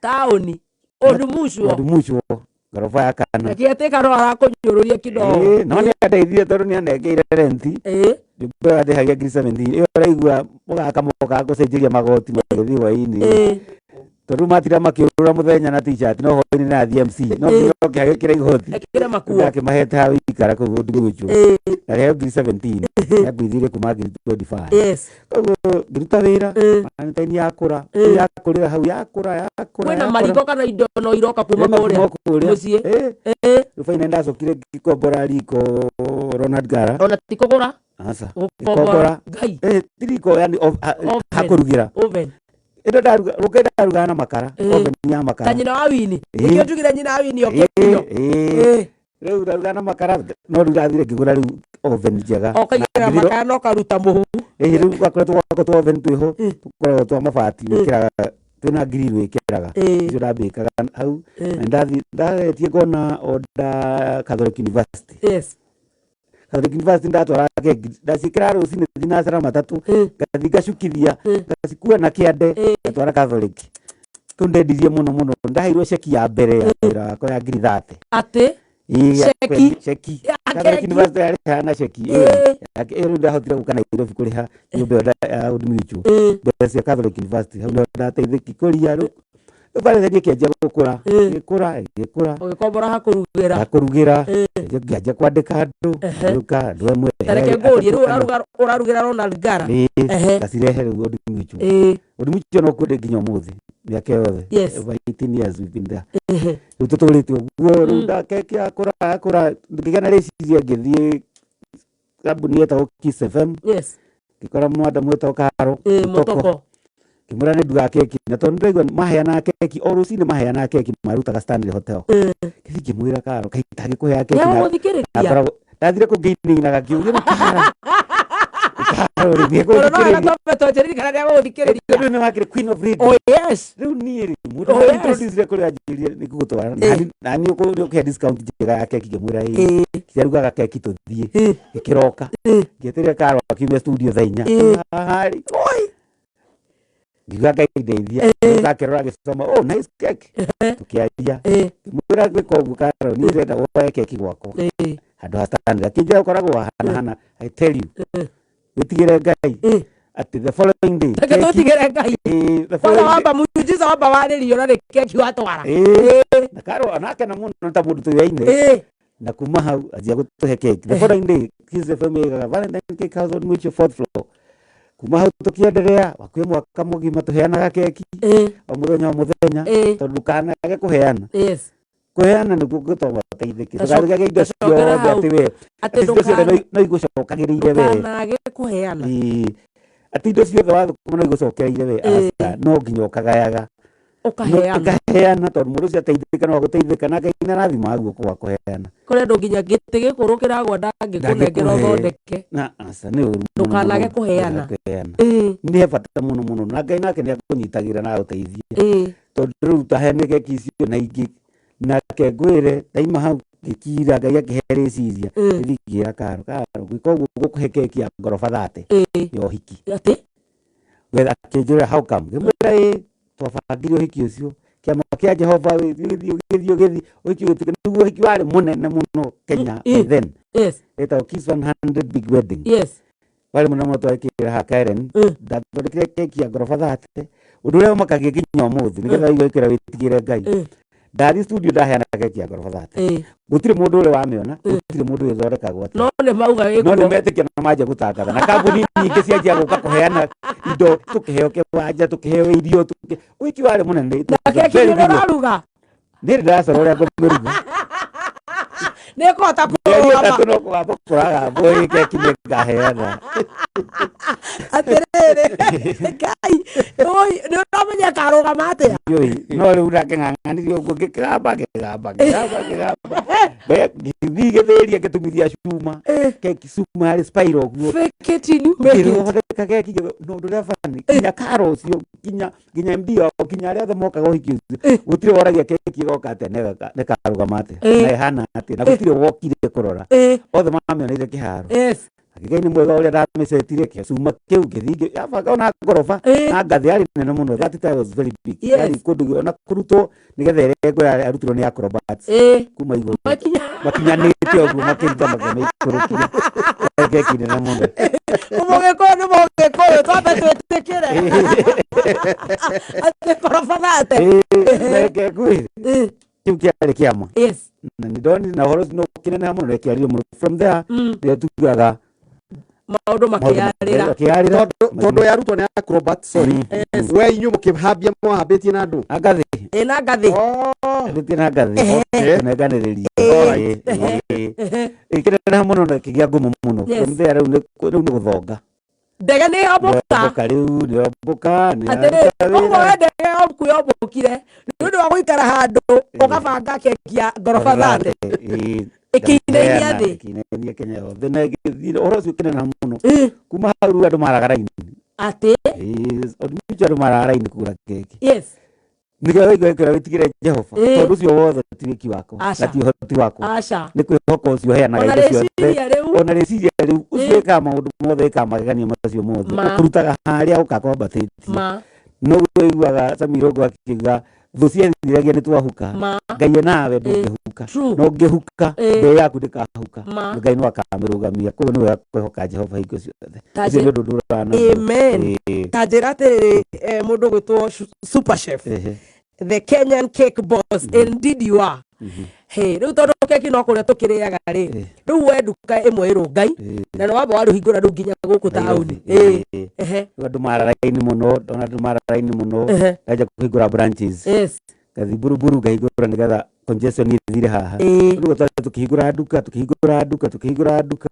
Taũni. Old Mutual.
Old Mutual, ngoroba ya kana.
Na kĩatĩka no arakũnyũrũria kidogo.
Ĩĩ, no nĩ andeithirie tondũ nĩ anengeire renti. Nyũmba ĩyo andĩhagia ngiri 17. Ĩyo ũraigua mũgaka mokaga gũcenjeria magoti magĩthiĩ hwaĩ-inĩ. Tondũ matira makĩũrũra mũthenya na t-shirt, no hwaĩ-inĩ na athiĩ MC. No nginya oke agĩkĩra igoti.
Ekĩre makuo.
Ndakĩmahete ha wĩikara kũu Old Mutual. Na rĩheo ngiri 17. Nĩangũithirie kuma ngiri 25. Koguo ngĩruta wĩra, Valentine yakũra, yakũrĩra hau, yakũra, yakũra,
Kwĩna
yakũra.
mariko kana indo no iroka kuma
Kwĩna
kũrĩa
kuma kũrĩa.
mũciĩ.
Rĩu finally ndacokire ngĩkombora riko Ronald Ngara.
Ona ti kũgũra?
Aca.
Gũkombora.
Ngĩkombora.
Ngai.
Ti riko, yani
Oven.
hakũrugĩra.
Oven.
Ĩno ndaruga rũke ndarugaga na makara, oven ya
Ta
makara.
nyina wa Wini.
Ĩĩ.
Nĩkĩo njugire nyina wa Wini oke.
Ĩĩ, ĩĩ. Rĩu ndarugaga na makara, no rĩu ndathire ngĩgũra rĩu oven njega.
Ũkaigĩrĩra
Na ngiriro-
makara na ũkaruta mũhu.
Ĩĩ, rĩu gakoretwo gwakwa twa oven twĩho, tũkoragwo twa mabati, wĩkĩraga twĩna grill wĩkĩraga. Icio ndambĩkaga hau. Na ndathi ndagetie ngona order Catholic University. Catholic University ndatwara keki, ndaciĩkĩra rũcinĩ thinacara matatũ, ngathi ngacukithia, ngacikua na kĩande, ngatwara Catholic. Kũu ndendirie mũno mũno, ndaheirwo ceki ya mbere ya wĩra wakwa ya 30,000.
Atĩ
Ĩĩ, ya
Ceki?
ceki.
Ya
Catholic
keki.
University yarĩhaga na ceki.
Ĩĩ.
Ĩyo rĩu ndahotire gũka Nairobi kũrĩha nyũmba ĩyo ya Old Mutual. Mbeca cia Catholic University hau nĩho ndateithĩki kũria rĩu. Rĩu Valentine ĩkĩanjia gũkũra, ĩgĩkũra, ĩgĩkũra.
Ũgĩkombora ha kũrugĩra.
Hakũrugĩra, ngĩanjia kwandĩka andũ, ngĩũka andũ amwe,
Ta reke
erĩ,
ngũrie
atatũ,
rĩu
ana.
ũrarugĩra Ronald Ngara.
Ĩĩ, ngacirehe rĩu Old Mutual. Old Mutual no kuo ndĩ nginya ũmũthĩ, mĩaka yothe. Over 18 years we've been there. Rĩu tũtũrĩte ũguo, rĩu keki yakũra, yakũra, ngĩgĩa na rĩciria ngĩthiĩ kambuni yetagwo Kiss FM, ngĩkora mwanda mwetagwo Karo Mutoko.
Mutoko.
Ngĩmwĩra nĩ ndugaga keki, na tondũ nĩndaigua maheanaga keki o rũcinĩ, maheanaga keki marutaga Stanley Hotel. Ngĩthiĩ ngĩmwĩra, Karo, kaĩ itangĩkũheaga keki?
Nĩegũgũthikĩrĩria.
Na ngoragwo ndathire kũu ngĩinainaga ngĩũria, rĩu Karo, Karo, rĩu
Tondũ no wega
nĩegũthikĩrĩria?
twambe twanjĩrĩrie kana nĩegũgũthikĩrĩria.
Rĩu nĩ wakĩrĩ queen of radio.
Oh yes.
Rĩu niĩ rĩ, mũndũ
Oh, yes.
introduce kũrĩa anjĩrire nĩ ngũgũtwara na niĩ ũkũhe discount njega ya keki. Ngĩmwĩra ĩĩ. Kĩarugaga keki, tũthiĩ. Gĩkĩroka ngĩeterera Karo akiumia studio thaa 4. Haha rĩ, oi, ngiuga Ngai ndeithia. Akĩrora agĩcoma, "Oh, nice cake." Tũkĩaria, ngĩmwĩra gwĩka ũguo, Karo, niĩ ndĩrenda woe keki gwakwa handũ ha Stanley. Akĩnjĩra ũkoragwo hana hana. I tell you, wĩtigĩre Ngai atĩ the following day
Reke twĩtigĩre Ngai.
The
Kwanza
following day
wamba muujiza wamba warĩrio na nĩ keki watwara.
Ĩĩ, na Karo anakena mũno ta mũndũ tũyaine. Na kuma hau anjia gũtũhe keki. The following day Kiss FM ĩgaga Valentine Cake House on Mutual fourth floor. Kuma hau tũkĩenderea hakuhĩ mwaka mũgima tũheanaga keki o mũthenya o mũthenya, tondũ ndũkanage kũheana. Kũheana nĩkuo gũtũma ũteithĩke. Ndũkarugage indo
Tacokera
ciothe
hau.
atĩ we
Atĩ
atĩ indo ciothe no igũcokagĩrĩire we.
Ndũkanage kũheana.
Ĩĩ. Atĩ indo ciothe wathũkũma no igũcokereire we, aca, no nginya ũkagayaga. No
Ũkaheana.
ũkaheana, tondũ mũndũ ũcio ateithĩka no agũteithĩka, na Ngai nĩarathimaga guoko gwa kũheana.
Kũrĩ andũ nginya gĩtĩ gĩkũrũ kĩragwa ndangĩkũnengera
Ndangĩkũhe.
ũthondeke.
Na aca, nĩ ũru mũno.
Ndũkanage
Mũno.
kũheana.
Ndũkanage kũheana. Nĩ he bata mũno mũno, na Ngai nake nĩ akũnyitagĩra na agũteithie, tondũ rĩu taheane keki icio na ingĩ. Nake ngwĩre, ndaima hau ngĩkira, Ngai akĩhe rĩciria, ngĩthiĩ ngĩra Karo, Karo, gwĩka ũguo ngũkũhe keki ya ngoroba 30 ya ũhiki.
Atĩ?
Wetha akĩnjĩra, "How come?" Ngĩmwĩra, ĩĩ, twabangire ũhiki ũcio kĩama kĩa Jehova gĩthiĩ gĩthiĩ gĩthiĩ ũhiki ũgĩtuĩka nĩguo ũhiki warĩ mũnene mũno Kenya by then, ĩtagwo Kiss 100 Big Wedding. Warĩ mũnene mũno, twekĩra ha Karen. Ndathondekire keki ya ngoroba 30, ũndũ ũrĩa ũmakagia nginya ũmũthĩ, nĩgetha ũigue kwĩra wĩtigĩre Ngai. Ndathiĩ studio ndaheana keki ya ngoroba 30, gũtirĩ mũndũ ũrĩ wamĩona, gũtirĩ mũndũ ũthondekagwo atĩa.
No nĩ mauga
No nĩ
gĩkuo.
metĩkia na manjia gũtangatha, na kambuni nyingĩ cianjia gũka kũheana indo, tũkĩheo kĩwanja, tũkĩheo irio, ũhiki warĩ mũnene. It
Na
was a
keki
very
nĩ
big one.
ũraruga.
Niĩ ndĩracora ũrĩa ngũmĩruga.
Nĩ ĩkũhota
Mĩeri
kũrũgama.
3 no kũgamba kũragambwo ĩ keki nĩ ngaheana.
Atĩrĩrĩ Ngai, ũi, nĩ ũramenya karũgama atĩa?
Ndiũĩ, no rĩu ndakĩng'ang'anirie ũguo, ngĩkĩgamba ngĩgamba ngĩgamba ngĩgamba, ngĩthiĩ gĩthĩria ngĩtumithia cuma, keki cuma yarĩ spiral ũguo.
Fake it till you make it.
Ngĩthondeka keki no ũndũ ũrĩa funny, nginya Karo ũcio, nginya MD wao, nginya arĩa othe mokaga ũhiki ũcio, gũtirĩ woragia keki ĩgoka atĩa, nĩ karũgama atĩa, na ĩhana atĩa, na gũtirĩ wokire kũrora. Othe mamĩoneire kĩharo. Ngai nĩ mwega ũrĩa ndamĩcetire kĩcuma kĩu, ngĩthiĩ yabanga ona ngoroba na ngathĩ yarĩ nene mũno. That time was very big. Yarĩ kũndũ ona kũrutwo nĩgetha ĩrengwo yarutirwo nĩ acrobats kuma igũrũ makinyanĩte ũguo, makĩruta makĩmĩikũrũkia. Keki nene mũno.
Mũgĩkũyũ nĩ mũgĩkũyũ, twambe twĩtĩkĩre atĩ koroba 30.
Reke ngwĩre, kĩu kĩarĩ kĩama. Na nĩ ndonire na ũhoro ũcio no ũkĩneneha mũno, rekĩario mũno. From there nĩyo tugaga
maũndũ makĩarĩra.
Makĩarĩra.
Tondũ yarutwo nĩ acrobat, sorry, we inyuĩ mũkĩhambia mwahambĩtie na andũ?
Na ngathĩ.
Ĩ, na ngathĩ.
Ndĩtie na ngathĩ kũnenganĩrĩria. Ĩkĩneneha mũno na ĩkĩgĩa ngumo mũno. From there rĩu nĩ gũthonga.
Ndege nĩ yombũka.
Nĩyombũka rĩu, nĩyombũka.
Atĩrĩ, ũguo we ndege yaku yombũkire nĩ ũndũ wa gũikara handũ ũgabanga keki ya ngoroba 30 ĩkĩinainia thĩ.
Ĩkĩinainia Kenya yothe na ĩgĩthiĩ ũhoro ũcio ũkĩneneha mũno. Kuma hau rĩu andũ maraga raini.
Atĩ?
Old Mutual andũ maraga raini kũgũra keki. Nĩkĩo waigua ĩkwĩra wĩtigĩre Jehova, tondũ ũcio wothe ti wĩki wakwa
Aca.
na ti ũhoti wakwa,
Aca.
nĩ kwĩhoka ũcio ũheanaga
Ona
indo ciothe.
rĩciria rĩu.
Ona rĩciria rĩu ũcio wĩkaga maũndũ mothe, wĩkaga magegania macio mothe, ũkũrutaga harĩa ũkakwambatĩtie. Noguo ũiguaga Sammy Irũngũ akiuga thũ ciethiragia nĩ twahuka, Ngai e nawe ndũngĩhuka, na ũngĩhuka mbeũ yaku ndĩkahuka, Ngai no akamĩrũgamia. Koguo nĩ wega kwĩhoka Jehova hingo ciothe.
Ta
Ũcio nĩ ũndũ ndũraga naguo.
Amen. Ta njĩra atĩrĩrĩ, mũndũ ũgwĩtwo Super Chef, the Kenyan cake boss, indeed you are. Hey, rĩu tondũ keki no kũrĩa tũkĩrĩaga rĩ, rĩu we nduka ĩmwe ĩrũngai na nĩ wamba warũhingũra rĩu nginya gũkũ taũni. Ehe.
Rĩu andũ mara raini mũno, ndona andũ mara raini mũno, ndanjia kũhingũra branches. Ngathi Buruburu ngahingũra nĩgetha congestion ĩthire haha. Rĩu twarĩ tũkĩhingũra nduka, tũkĩhingũra nduka, tũkĩhingũra nduka.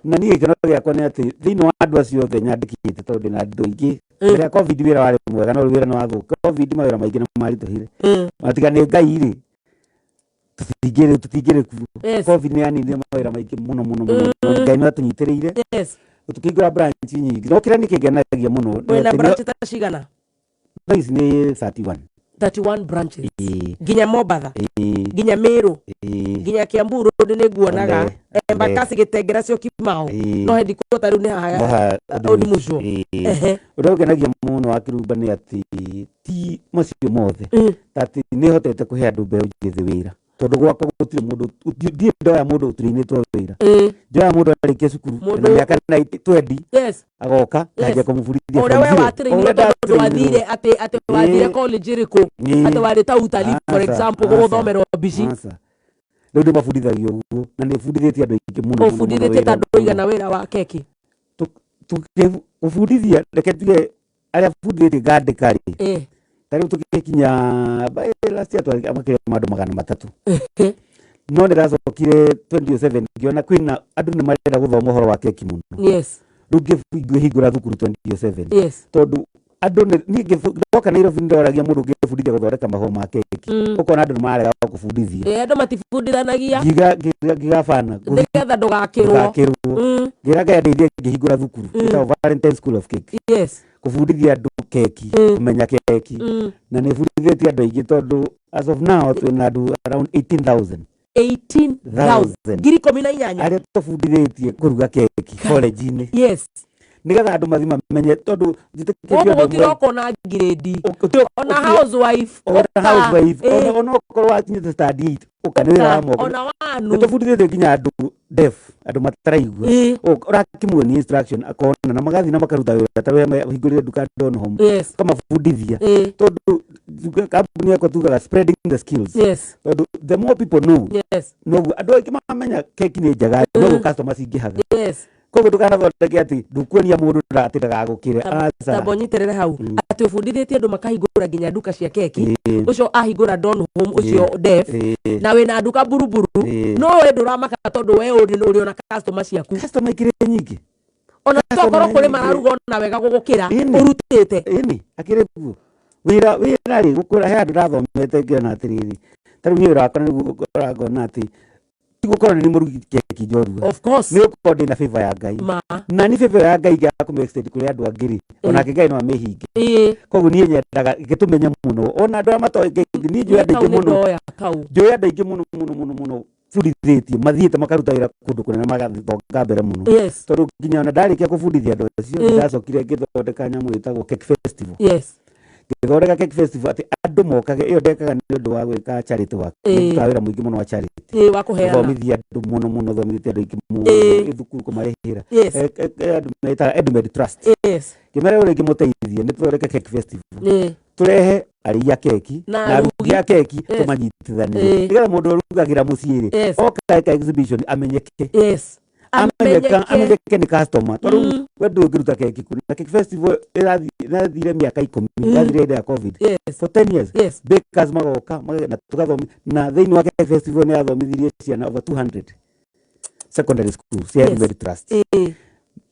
Na niĩ gĩkeno gĩakwa nĩ atĩ thĩinĩ wa andũ acio othe nyandĩkĩte, tondũ ndĩna andũ aingĩ. Mbere ya COVID wĩra warĩ mwega, no rĩu wĩra nĩ wathũka. COVID mawĩra maingĩ nĩ maritũhire. Na tiga nĩ Ngai rĩ, tũtingĩrĩ kuo. COVID nĩ yaninire mawĩra maingĩ mũno mũno mũno. Ngai nĩ atũnyitĩrĩire. Tũkĩhingũra branch nyingĩ. No kĩrĩa nĩkĩngenagia mũno nĩ
Wĩna
atĩ
branch ta cigana?
Thaa ici nĩ 31.
31 branches. Nginya Mombatha, nginya Meru, nginya Kiambu Road nĩ nguonaga. Embakasi, Gĩtengera, Syokimau. No headquarter rĩu nĩ haha
Haha
Old Mutual.
Ũrĩa ũngenagia mũno wa Kĩrumba nĩ atĩ ti macio mothe, atĩ nĩ hotete kũhe andũ mbeũ njĩthĩ wĩra, tondũ gwakwa gũtirĩ mũndũ, ndirĩ ndoya mũndũ ũtũrĩinĩtwo wĩra. Njoya mũndũ arĩkia cukuru na mĩaka 20 agoka nganjia kũmũbundithia
Ũrĩa
from
we
zero.
watĩrĩirwo
Ũrĩa
tondũ
ndatĩrĩirwo.
wathire atĩ wathire college ĩrĩkũ, atĩ warĩ ta utalii, for
Aca,
example,
aca.
gũgũthomerwo mbici.
Aca. Rĩu ndĩmabundithagia ũguo na nĩ bundithĩtie andũ aingĩ mũno mũno mũno
Ũbundithĩtie ta
wĩra
andũ aigana wĩra wa keki?
Gũbundithia, reke tuge arĩa bundithĩtie ngandĩka rĩ, ta rĩu tũgĩkinya by last year twarĩ makĩria ma andũ 300, no nĩ ndacokire 2007 ngĩona kwĩna andũ nĩ marenda gũthoma ũhoro wa keki mũno. Rĩu ngĩhingũra thukuru 2007, tondũ andũ niĩ ndoka Nairobi ndoragia mũndũ ngĩbundithia gũthondeka mahũa ma keki, ũkona andũ nĩ marega gũbundithia.
Andũ matibundithanagia.
Ngiuga bana
nĩgetha ndũgakĩrwo.
Ndũgakĩrwo. Ngĩra Ngai andeithie, ngĩhingũra thukuru ĩtagwo Valentine School of Cake, kũbundithia andũ keki, kũmenya keki, na nĩ bundithĩtie andũ aingĩ tondũ as of now twĩna andũ around 18,000.
18,000.
Thousand.
18,000.
Arĩa tũbundithĩtie kũruga keki college-inĩ, nĩgetha andũ mathiĩ mamenye, tondũ njĩtĩkĩtie
Gũkũ
andũ amwe-
gũtirokwo na ngirĩndi. Ona housewife.
Ona
ũka,
housewife, ona okorwo wakinyĩte standard 8, ũka, nĩ wĩra wa moko.
Ona wanu.
Nĩ tũbundithĩtie nginya andũ deaf, andũ mataraigua. Ũrakĩmuonia instruction akona na magathiĩ na makaruta wĩra, ta wĩra hingũrĩre nduka Donholm, ũkamabundithia, tondũ kambuni yakwa tugaga spreading the skills, tondũ the more people know, noguo andũ aingĩ mamenya keki nĩ njega, noguo customers ingĩhaga. Koguo ndũkanathondeke atĩ ndũkuonia mũndũ atĩ ndagagũkĩre. Aca.
Tamba ũnyitĩrĩre hau atĩ ũbundithĩtie andũ makahingũra nginya nduka cia keki. Ũcio ahingũra Donholm, ũcio deaf, na wĩna nduka Buruburu, no we ndũramaka tondũ we ũrĩ ona customer ciaku.
Customer ikĩrĩ nyingĩ.
Ona
Customer
tokorwo kũrĩ
nyingĩ.
mararuga ona wega gũgũkĩra ũrutĩte.
Ĩni, akĩrĩ kuo wĩra rĩ, gũkũra he handũ ndathomete ngĩona atĩrĩrĩ, ta rĩu niĩ wĩra wakwa nĩguo ngora ngona atĩ ti gũkorwo nĩ mũrugi keki njorua.
Of course.
Nĩ gũkorwo ndĩna favor ya Ngai. Na ni favor ya Ngai ingĩaga kũmĩ extend kũrĩ andũ angĩ rĩ, onake Ngai no amĩhinge. Koguo niĩ nyendaga gĩtũmenye mũno ona andũ arĩa matoĩ Ngai. Niĩ njũĩ andũ
Kau
aingĩ
nĩ
mũno.
ndoya kau.
Njũĩ andũ aingĩ mũno mũno mũno mũno bundithĩtie mathiĩte makaruta wĩra kũndũ kũnene, magathonga mbere mũno, tondũ nginya ona ndarĩkia kũbundithia andũ acio, ndacokire ngĩthondeka nyamũ ĩtagwo cake festival. Ngĩthondeka cake festival atĩ andũ mokage. Ĩyo ndekaga nĩ ũndũ wa gwĩka charity work. Ndutaga wĩra mũingĩ mũno wa charity.
Wa kũheana.
Gũthomithia andũ mũno mũno, thomithĩtie andũ aingĩ mũno thukuru, kũmarĩhĩra. Andũ metaga Edmed Trust. Ngĩmera ũrĩa ingĩmũteithia nĩ tũthondeke cake festival, tũrehe arĩi a keki
Na
na arugi a keki, tũmanyitithanie, nĩgetha mũndũ ũrugagĩra mũciĩ rĩ, oka eka exhibition amenyeke. Amenyeke nĩ customer, tondũ we ndũngĩruta keki kũ. Na cake festival ĩrathire mĩaka 10, yathire hĩndĩ ya COVID, for 10 years. Bakers magoka na tũgathomi, na thĩinĩ wa cake festival nĩ yathomithirie ciana over 200 secondary school cia Edmed Trust.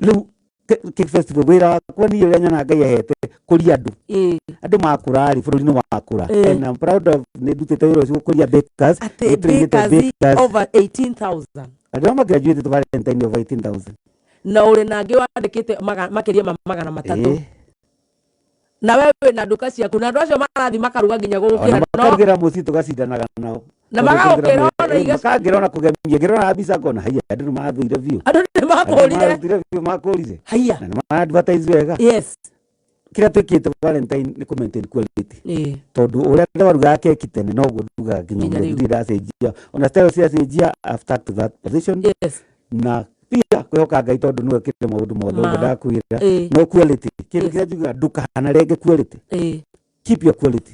Rĩu Cake Festival wĩra wakwa niĩ ũrĩa nyonaga Ngai ahete kũria andũ. Andũ makũra rĩ, bũrũri nĩ wakũra. And I'm proud of nĩ ndutĩte wĩra ũcio gũkũria bakers.
Atĩ
Nĩ tũrĩmĩte
bakers
bakers.
over 18,000.
Andũ arĩa magraduated Valentine over 18,000.
Na ũrĩ na angĩ wandĩkĩte makĩria ma 300. Na we wĩna nduka ciaku na andũ acio marathiĩ makaruga nginya
Ona
gũgũkĩra no
makarugĩra mũciĩ tũgacindanaga nao.
Na magagũkĩra ona
Makangĩra ona kũgemia ngĩrora mbica ngona haiya andũ nĩ mathũire biũ.
Andũ nĩ
Andũ
makũrire.
mathũire biũ makũrire.
Haiya.
Na nĩ ma-advertise wega. Kĩrĩa twĩkĩte Valentine nĩ kũ maintain quality. Tondũ ũrĩa ndwarugaga keki tene noguo ndugaga nginya
Nginya
ũmũthĩ.
rĩu.
Ndirĩ ndacenjia. Ona style ciacenjia, I've stuck to that position. Na pia kwĩhoka Ngai tondũ nĩwe ũkĩrĩ maũndũ mothe
Ma.
ũguo ndakwĩra. No quality. Kĩndũ kĩrĩa njugaga ndũkanarenge quality. Keep your quality.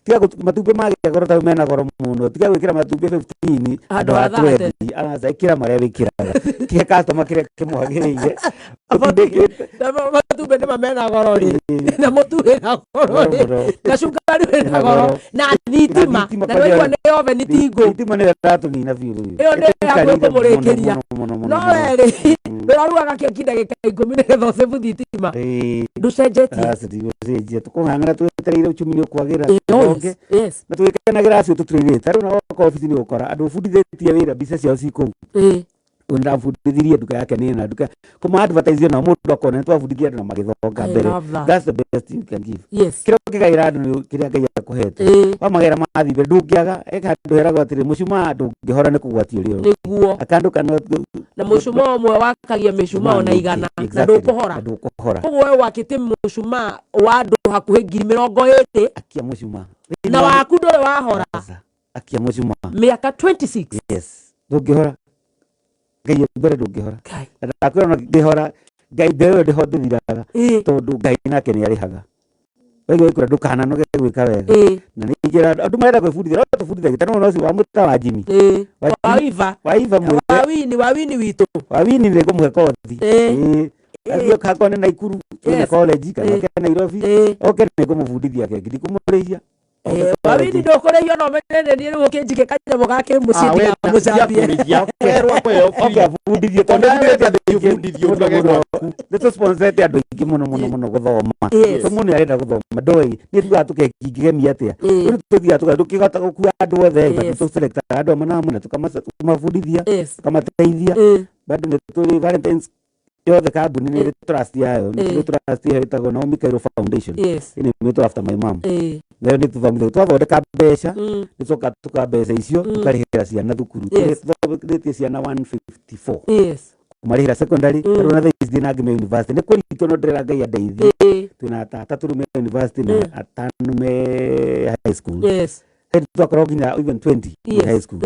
Tiga matumbĩ magĩa goro ta mena goro mũno. Tiga gwĩkĩra matumbĩ 15
Handũ
handũ
ha
ha
30.
20. Aca ĩkĩra marĩa wĩkĩraga. Kĩhe customer kĩrĩa kĩmwagĩrĩire. Ũtindĩkĩte.
Na matumbĩ nĩma mena goro rĩ. Na mũtu wĩna goro
Goro
rĩ.
mũno.
Na cukari wĩna
Wĩna
goro.
goro.
Na thitima.
Na thitima
Na nĩwaigua
kwanja-
nĩ oven ti ngũ.
Thitima nĩyo ĩratũnina biũ rĩu.
Ĩyo nĩyo
Ĩtũikarĩire
yakũmũrĩkĩria.
mũno, mũno, mũno,
No
mũno.
we rĩ, ndũrarugaga keki ndagĩka 10 nĩgetha ũcĩbu thitima. Ndũcenjetie.
Aca ndigũcenjia. Tũkũng'ang'ana twetereire uchumi nĩ ũkwagĩra.
Oh,
Tũthonge.
yes. Yes.
Na tũgĩkenagĩra acio tũtũrĩrĩte. Ta rĩu na woka obici nĩ ũgũkora andũ ũbundithĩtie wĩra mbica ciao ci kũu. Ũyũ ndĩrabundithirie nduka yake nĩ ĩna nduka kũma advertise nao mũndũ akona nĩ twabundithia andũ na magĩthonga
I
mbere.
love that.
That's the best you can give. Kĩrĩa ũngĩgaĩra andũ nĩ kĩrĩa Ngai akũhete. Wamagera mathiĩ mbere ndũngĩaga eka handũ heragwo atĩrĩ mũcumaa ndũngĩhora nĩ kũgwatio ũrĩa ũrĩ.
Nĩguo.
Akandũ kana
Na mũcumaa ũmwe wakagia mĩcumaa ona 100 na
Exactly.
ndũkũhora.
Na ndũkũhora.
Koguo we wakĩte mũcumaa wa andũ hakuhĩ 20,000.
Akia mũcumaa.
Na waku ndũrĩ wahora.
Aca. Akia mũcumaa.
Mĩaka 26.
Yes. Ndũngĩhora. Ngai mbere ndũngĩhora.
Ngai.
Na ndakwĩra ona ngĩhora Ngai mbere ĩyo ndĩho ndĩthiraga. Tondũ Ngai nake nĩ arĩhaga. Waigua gĩkwĩra ndũkananoge gwĩka wega. Na nĩ njĩra andũ marenda gwĩbundithia no tũbundithagia ta nĩwona ũcio wamwĩta wa Jimmy. Wa
Wa
Jimmy.
Iva.
Wa Iva mwĩre.
Wa Wini, wa Wini witũ.
Wa Wini nĩ ngũmũhe kothi. Athiĩ oka nĩ Naikuru, twĩna college kana oke Nairobi. Oke nĩ ngũmũbundithia keki ndikũmũrĩhia.
Wa Wini ndũkũrĩhio no ũmenye nĩ niĩ rĩu ũkĩnjike kanyamũ ga kĩmũciĩ ndikamũcambie.
Oke abundithie tondũ
Ona
nĩ
wee ũrenda ũbundithio
mũno
ũruge
mũno.
gwaku.
Nĩ tũsponsete andũ aingĩ mũno mũno mũno gũthoma. Tondũ mũndũ nĩ arenda gũthoma ndoĩ niĩ tugaga tũkeki ingĩgemia atĩa. Rĩu nĩ tũthiaga ndũkĩhota gũkua andũ othe but nĩ tũselectaga andũ amwe na amwe na tũkamabundithia tũkamateithia. Bado nĩ tũrĩ Valentine's yothe kambuni nĩ ĩrĩ trust yayo nĩ tũrĩ trust ĩyo ĩtagwo Naomi Kairũ Foundation. Ĩno ĩtwo after my mom. Nayo nĩ tũthomithagio twathondeka mbeca nĩ tũcokaga tũkoya mbeca icio tũkarĩhĩra ciana thukuru. Tũthomithĩtie ciana 154. Kũmarĩhĩra secondary rĩu ona thaa ici ndĩ na angĩ me university nĩ kũritũ no ndĩrera Ngai andeithie. Twĩna atatũ rĩu me university na atano me high school. Hĩndĩ twakorwo nginya even 20 me high school.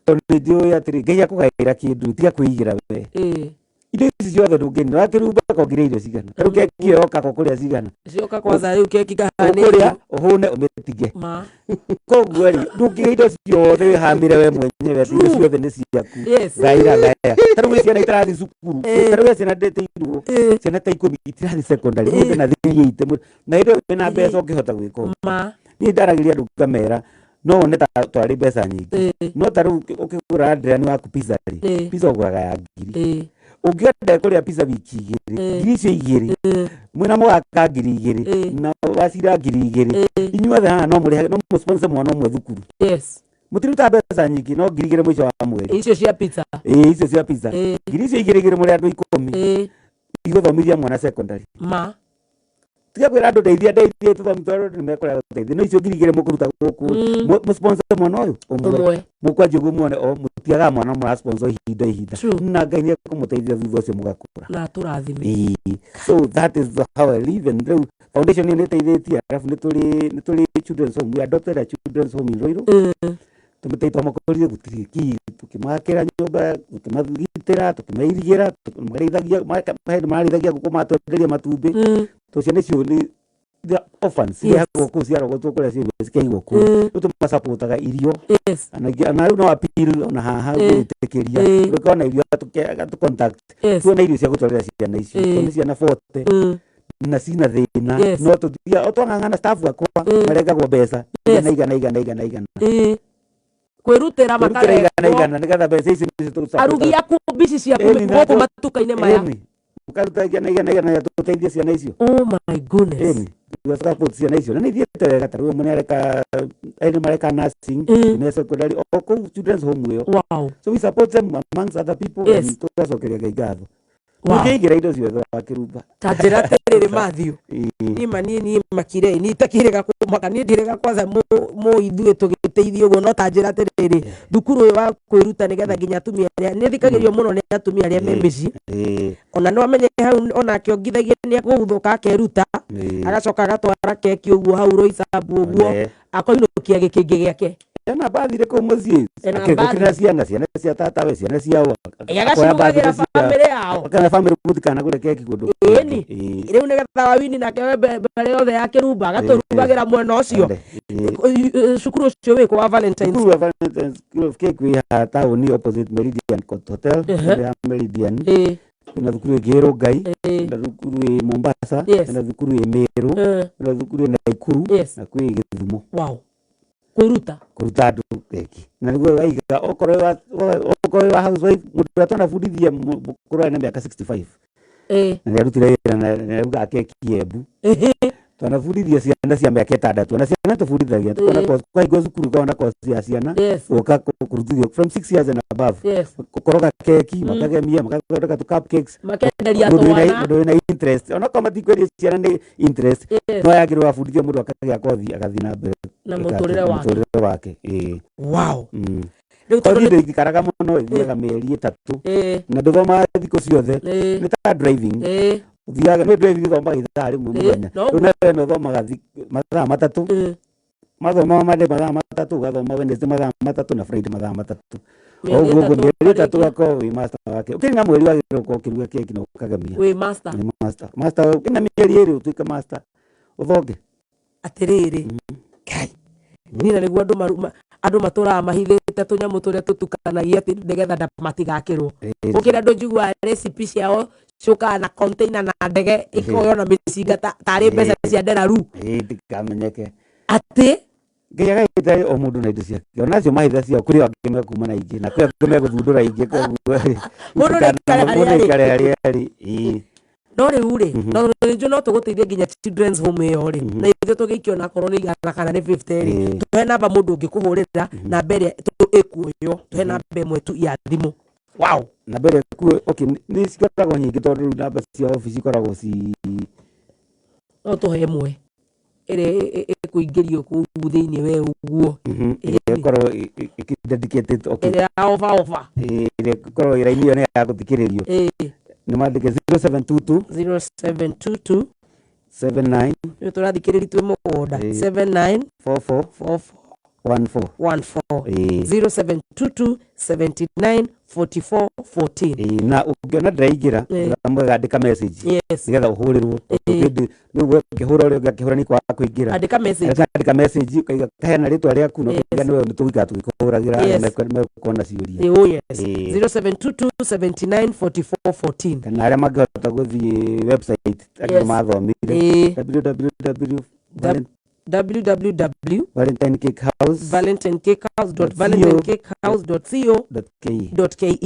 Tondũ nĩ njũĩ atĩrĩ Ngai akũgaĩra kĩndũ tiga kwĩigĩra we. Indo ici ciothe ndũngĩnina wakĩrumba kongire irio cigana. Ta rĩu keki ĩyo yoka ũkũrĩa cigana.
Cioka kwanza rĩu keki kahanĩte.
Ũkũrĩa ũhũne ũmĩtige.
Ma.
Koguo rĩ ndũngĩgĩa indo ciothe wĩhamĩre we mwenyewe atĩ indo ciothe nĩ ciaku. Gaĩra gaya. Ta rĩu gwĩ ciana itarathiĩ cukuru. Ta rĩu gwĩ ciana ndĩtĩirwo ciana ta 10 itirathiĩ secondary. Mũndũ ena 38 na hĩndĩ ĩyo wĩna mbeca ũngĩhota gwĩka ũguo. Niĩ ndaragĩria andũ ngamera no wone ta twarĩ mbeca nyingĩ. No ta rĩu ũkĩgũra Adrian waku pizza rĩ, pizza ũgũraga ya ngiri. Ũngĩenda kũrĩa pizza wiki igĩrĩ, ngiri icio igĩrĩ, mwĩna mũgaka ngiri igĩrĩ, na wacira ngiri igĩrĩ, inyuothe haha no mũrĩhage, no mũsponsor mwana ũmwe thukuru. Mũtirutaga mbeca nyingĩ, no ngiri igĩrĩ mũico wa mweri.
Icio cia pizza.
Ĩĩ, icio cia pizza. Ngiri icio igĩrĩ igĩrĩ mũrĩ andũ 10. Igũthomithia mwana secondary.
Ma.
Tiga kwĩra andũ ndeithia, ndeithia, tũthomi tondũ andũ nĩmekũrega gũteithia. No icio ngiri igĩrĩ mũkũruta gũkũ, mũsponsor mwana ũyũ ũmwe.
Ũmwe.
Mũkwanjia ũguo muone o mũtiagaga mwana mũrasponsor ihinda ihinda.
True.
Na Ngai nĩ ekũmũteithia thutha ũcio mũgakũra.
Na atũrathime.
Ĩĩ. So that is how I live and rĩu foundation ĩyo nĩ ĩteithĩtie arabu nĩ tũrĩ children's home. We adopted a children's home in Ruiru. Tũmĩtĩ twamakorire gũtirĩ kĩ, tũkĩmakĩra nyũmba, tũkĩmagitĩra, tũkĩmairigĩra, tũkĩmarĩithagia, hĩndĩ mararĩithagia ngũkũ matwenderia matumbĩ. Tondũ ciana icio nĩ the orphans, irehagwo kũu ciarogotwo kũrĩa ciauma cikaigwo kũu. Rĩu tũmacapotaga irio. Na rĩu no appeal ona haha gwĩtĩkĩria. Ũngĩkona irio atũ contact. Tuone irio cia gũtwarĩra ciana icio. Tondũ nĩ ciana 40. Na cina thĩna. No tũthiaga, o twang'ang'ana staff akwa marengagwo mbeca igana, igana, igana, igana, igana.
Kwĩrutĩra
Kwĩrutĩra igana,
makarengwo.
igana, nĩgetha mbeca icio nĩcio tũgũcapotaga.
Arugi aku mbici ciaku
Ĩni, na
gũkũ matuka-inĩ maya.
Ĩni. Tũkaruta igana igana igana tũteithie ciana icio.
Oh my goodness.
Ĩni tũgasupport ciana icio na nĩ ithiĩte wega. Ta rĩu amwe nĩ areka, erĩ mareka nursing na secondary o kũu children's home ĩyo. So we support them amongst other people and tũgacokeria Ngai ngatho. Ũngĩigĩra indo ciothe wa kĩrumba.
Ta njĩra atĩrĩrĩ, Matthew.
Ĩĩ.
Nima niĩ makire niĩ itakĩrĩga kũmaka, niĩ ndirĩga kwanza mũ ithuĩ tũgĩteithio ũguo, no ta njĩra atĩrĩrĩ, thukuru ũyũ wa kwĩruta nĩgetha nginya atumia arĩa nĩ thikagĩrĩrio mũno nĩ atumia arĩa me mĩciĩ, ona no amenye hau onake ongithagia nĩ akũguthũka akeruta, agacoka agatwara keki ũguo hau Roysambu ũguo, akoinũkia gĩkĩngĩ gĩake.
Ena bathire kũu mũciĩ.
Ena
Akĩgũkĩra ciana, ciana cia tatawe, ciana ciao.
Agacirugagĩra bamĩrĩ yao.
Kana bamĩrĩ mũtikanagũre keki kũndũ.
Ĩni.
Ĩĩ.
Rĩu nĩgetha wawini nake we mbere yothe ya kĩrumba agatũrugagĩra mwena ũcio.
Ĩĩ.
Cukuru ũcio wĩkũ wa Valentine's?
Cukuru wa Valentine's School of Cake wĩ haha taũni opposite Meridian Court Hotel. Ya Meridian. Na thukuru ĩngĩ ĩ Rongai, na thukuru ĩ Mombasa, na thukuru ĩ Meru, na thukuru ĩ Naikuru, na kwĩ Gĩthumo.
Wow. Kwĩruta.
Kũruta andũ keki. Na nĩguo waiga okorwo wĩ wa housewife, mũndũ ũrĩa twanabundithia mũkũrũ arĩ na mĩaka 65. Na nĩarutire wĩra na nĩarugaga keki Embu. Twanabundithia ciana cia mĩaka 6, na ciana tũbundithagia tukona course, kwahingwo cukuru ukona course ya ciana, ũka kũrutithio from 6 years and above. Gũkoroga keki, makagemia, magathondeka tũ cupcakes.
Makenderia
Mũndũ wĩna
twana.
Mũndũ wĩna interest, onokorwo matikwendia ciana nĩ interest, no yagĩrĩirwo abundithio mũndũ akagĩa kothi agathiĩ na mbere
na
gwĩka atĩ,
mũtũrĩre
na
wake.
Mũtũrĩre wake. Ĩĩ.
Wow. Rĩu tondũ
Kothi ndĩikaraga mũno, ĩthiaga mĩeri 3, na ndũthomaga thikũ ciothe. Nĩ ta driving. Ũthiaga nĩ driving, ũthomaga ithaa rĩmwe mũthenya. Rĩu nawe no ũthomaga mathaa 3. Mathoma Monday mathaa 3, ũgathoma Wednesday mathaa 3 na Friday mathaa 3.
Mĩeri
Ũguo ũguo
3
mĩeri 3
ũkarĩkia.
Ũgakorwo wĩ master wake. Ũkĩrĩ mweri wagĩrĩirwo gũkorwo ũkĩruga keki na ũkagemia.
Wĩ master.
Nĩ master. Master ũkĩna mĩeri 2 ũtuĩke master. Ũthonge.
Atĩrĩrĩ. Kai. Niĩ na nĩguo andũ matũraga mahithĩte tũnyamũ tũrĩa tũtukanagia atĩ nĩgetha matigakĩrwo. Gũkĩra andũ njiguaga recipe ciao ciũkaga na container na ndege ikoywo na mĩcinga tarĩ mbeca cia nderaru.
Ĩĩ, ndikamenyeke.
Atĩ
Ngai agaĩte o mũndũ na indo ciake. Ona acio mahitha ciao, kũrĩ angĩ mekuma na ingĩ na kwĩ angĩ megũthundũra ingĩ, koguo
Mũndũ nĩ aikare harĩa
mũndũ
arĩ.
aikare harĩa arĩ. Ĩĩ.
No rĩu rĩ, no rĩu no tũgũteithie nginya children's home ĩyo rĩ, na ithuĩ tũgĩikio na korwo nĩ 100 kana nĩ 50 rĩ, tũhe namba mũndũ ũngĩkũhũrĩra, namba ĩrĩa ĩkuoywo, tũhe namba ĩmwe tu ya thimũ. Wow.
Namba ĩrĩa ĩkuo, okay, nĩ cikoragwo nyingĩ tondũ rĩu namba cia obici ikoragwo ci
No tũhe ĩmwe ĩrĩa ĩkũingĩrio kũu thĩinĩ we ũguo.
Ĩrĩa ĩkoragwo dedicated, okay.
Ĩrĩa ya ofa ofa.
Ĩrĩa ĩkoragwo ĩraini ĩyo nĩ ya gũthikĩrĩrio. Nĩ mandĩke 0722
0722
79
Rĩu tũrathikĩrĩria twĩ mũgũnda. 79
44
44
14.
14. 0722 79 44 14.
Ĩĩ, na ũngĩona ndĩraingĩra, mwega andĩka message nĩgetha ũhũrĩrwo. Hĩndĩ rĩu ũngĩhũra ũrĩa ũngĩ akĩhũra nĩ kwaga kũingĩra.
Andĩka message.
Andĩka message ũkaiga kaheana rĩtwa rĩaku na ũkaiga nĩwe nĩ tũgũikara tũgĩkũhũragĩra arĩa megũkorwo na ciũria.
Oh yes. 0722 79 44 14.
Kana arĩa mangĩhota gũthiĩ website angĩ mathomire, www
www
Valentine Cake House
Valentine Cake House dot Valentine Cake House dot co
dot ke
dot ke.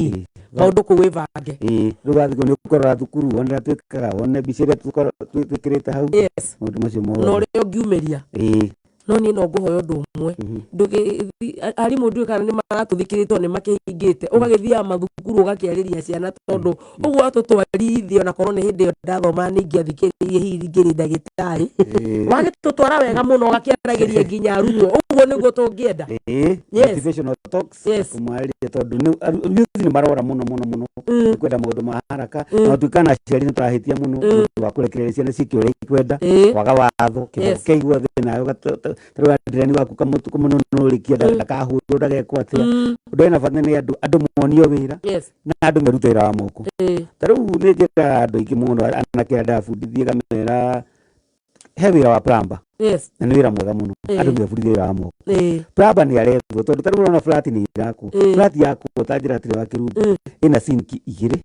Maũndũ kũu wĩbange.
Ĩĩ, rĩu wathiĩ kũu nĩ ũkũrora thukuru wone ũrĩa twĩkaga, wone mbica ĩrĩa twĩkĩrĩte hau, maũndũ macio
Na
mothe.
ũrĩa ũngiumĩria. No niĩ no ngũhoya ũndũ ũmwe, arimũ ndiũĩ kana nĩ maratũthikĩrĩria tondũ nĩ makĩhingĩte, ũgagĩthiaga mathukuru ũgakĩarĩria ciana, tondũ ũguo watũtwarithia onakorwo nĩ hĩndĩ ĩyo ndathomaga nĩ ingĩathikĩrĩirie, hihi ingĩrĩ ndagĩtarĩ. Wagĩtũtwara wega mũno ũgakĩaragĩria nginya arutwo, ũguo nĩguo tũngĩenda.
Motivational talks, kũmarĩria tondũ youth nĩ marora mũno mũno mũno nĩ kwenda maũndũ ma haraka, na gũtuĩka na aciari nĩ tũrahĩtia mũno nĩ ũndũ wa kũrekereria ciana ciĩke ũrĩa ikwenda, kwaga watho, kĩboko kĩaigua thĩ nawe tarĩu adirani waku kamũnũnũrĩkia ndakahũrwo ndagekwo atĩa. Ũndũ wĩna bata nĩ andũ monio wĩra na andũ merute wĩra wa moko. Ta rĩu nĩ njĩraga andũ aingĩ mũno, anake arĩa ndĩrabundithia, ngamera he wĩra wa plumber. Na nĩ wĩra mwega mũno. Andũ mebundithie wĩra wa moko. Plumber nĩ arethwo tondũ ta rĩu ũrona flat nĩ irakwo. Flat yakwo ta njĩra atĩrĩ wa kĩrumba, ĩna sink 2,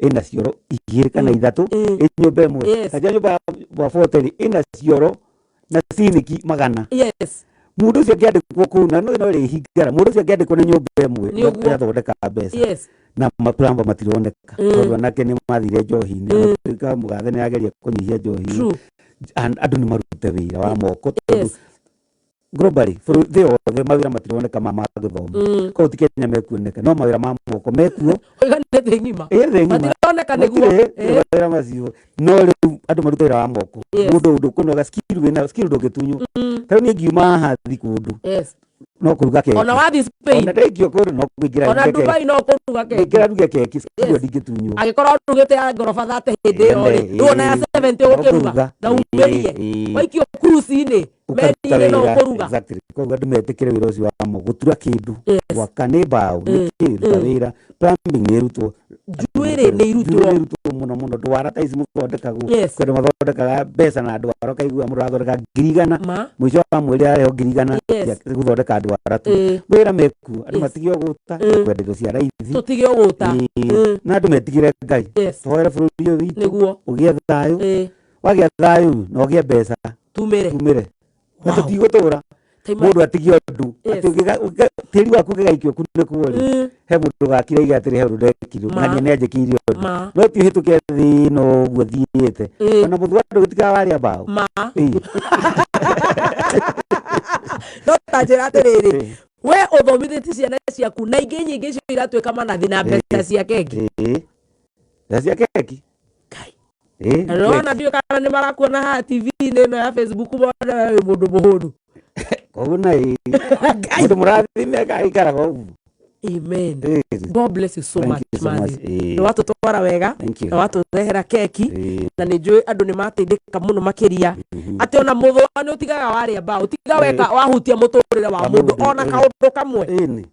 ĩna cioro 2 kana 3, ĩ nyũmba ĩmwe. Ta njĩra nyũmba ya 40 rĩ, ĩna cioro na siniki 100. Mũndũ ũcio angĩandĩkwo kũu, na no ĩrĩhingara, mũndũ ũcio angĩandĩkwo nĩ nyũmba ĩmwe
Nĩ ũguo.
ĩrathondeka mbeca. Na maplamba matironeka tondũ anake nĩ mathire njohi-inĩ, gũtuĩka mũgathe nĩ ageria kũnyihia njohi. Andũ nĩ marute wĩra wa moko tondũ globally, bũrũri thĩ yothe, mawĩra matironeka ma gĩthomo. Koguo ti Kenya mekuoneka, no mawĩra ma moko mekuo.
Oiga nĩ thĩ ng'ima.
Ĩ, thĩ ng'ima.
Matironeka nĩguo.
Matirĩ mawĩra macio, no rĩu andũ marute wĩra wa moko. Mũndũ ũndũ kũnoga, skill wĩnayo, skill ndũngĩtunywo. Ta rĩu niĩ ngiuma haha thi kũndũ no kũruga keki.
Ona wathiĩ Spain.
Ona ndaikio kũndũ no kũingĩra
Ona
nduge keki.
Dubai no kũruga keki.
Ingĩra nduge keki, skill ĩyo ndingĩtunywo.
Angĩkorwo ũrugĩte ya ngoroba 30 hĩndĩ ĩyo rĩ, rĩu ona ya 70
No
ũgũkĩruga
kũruga.
na umĩrie. Waikio cruise-inĩ,
Ũkaruta
meri-inĩ no
wĩra.
ũkũruga.
Exactly. Koguo andũ metĩkĩre wĩra ũcio wa moko, gũtura kĩndũ, gwaka nĩ mbaũ, nĩ kĩ, ruta wĩra, plumbing nĩ ĩrutwo.
Njuĩrĩ nĩ irutwo.
Njuĩrĩ nĩ irutwo mũno mũno. Ndwara ta ici mũthondekagwo. Kwĩ andũ mathondekaga mbeca na ndwara, ũkaigua mũndũ arathondeka 100,000.
Ma.
Mũico wa mweri ararĩhwo 100,000 cia gũthondeka ndwara tu. Wĩra mekuo, andũ matige ũgũta na kwenda indo cia raithi.
Tũtige ũgũta.
Na andũ metigĩre Ngai. Tũhoere bũrũri ũyũ witũ ũgĩe thayũ. Wagĩa thayũ na ũgĩe mbeca,
Tumĩre.
Tumĩre na tũtigũtũra. Mũndũ atigie ũndũ atĩ tĩri waku ũngĩgaikio kunĩkwo rĩ, he mũndũ gakira iga atĩrĩ, he ũndũ ndekirwo ng'ania nĩ anjĩkĩire ũndũ. No ti ũhĩtũke thĩ ĩno ũguo thiĩte, ona mũthua ndũgĩtigaga warĩa mbaũ.
Ma. No ta njĩra atĩrĩrĩ, we ũthomithĩtie ciana ciaku na ingĩ nyingĩ icio iratuĩka manathi na mbeca cia keki.
Ĩĩ. Mbeca cia keki.
Ngai.
Ĩĩ,
Na ndĩrona ndiũĩ kana nĩ marakuona haha TV-inĩ ĩno ya Facebook, mone we wĩ mũndũ mũhũnu.
Koguo na ĩĩ. Mũndũ mũrathime agaikaraga ũguo.
Amen.
Ĩĩ.
God bless you so
Thank
much,
you so much.
Matthew.
Ĩĩ.
Nĩ watũtwara wega
Thank you.
na watũrehera keki.
Ĩĩ.
Na nĩ njũĩ andũ nĩ mateithĩka mũno makĩria, atĩ ona mũthũa nĩ ũtigaga warĩa mbaũ, tiga weka wahutia mũtũrĩre wa
Wa
mũndũ
mũndũ,
ona
ĩĩ.
kaũndũ kamwe.
Ĩni.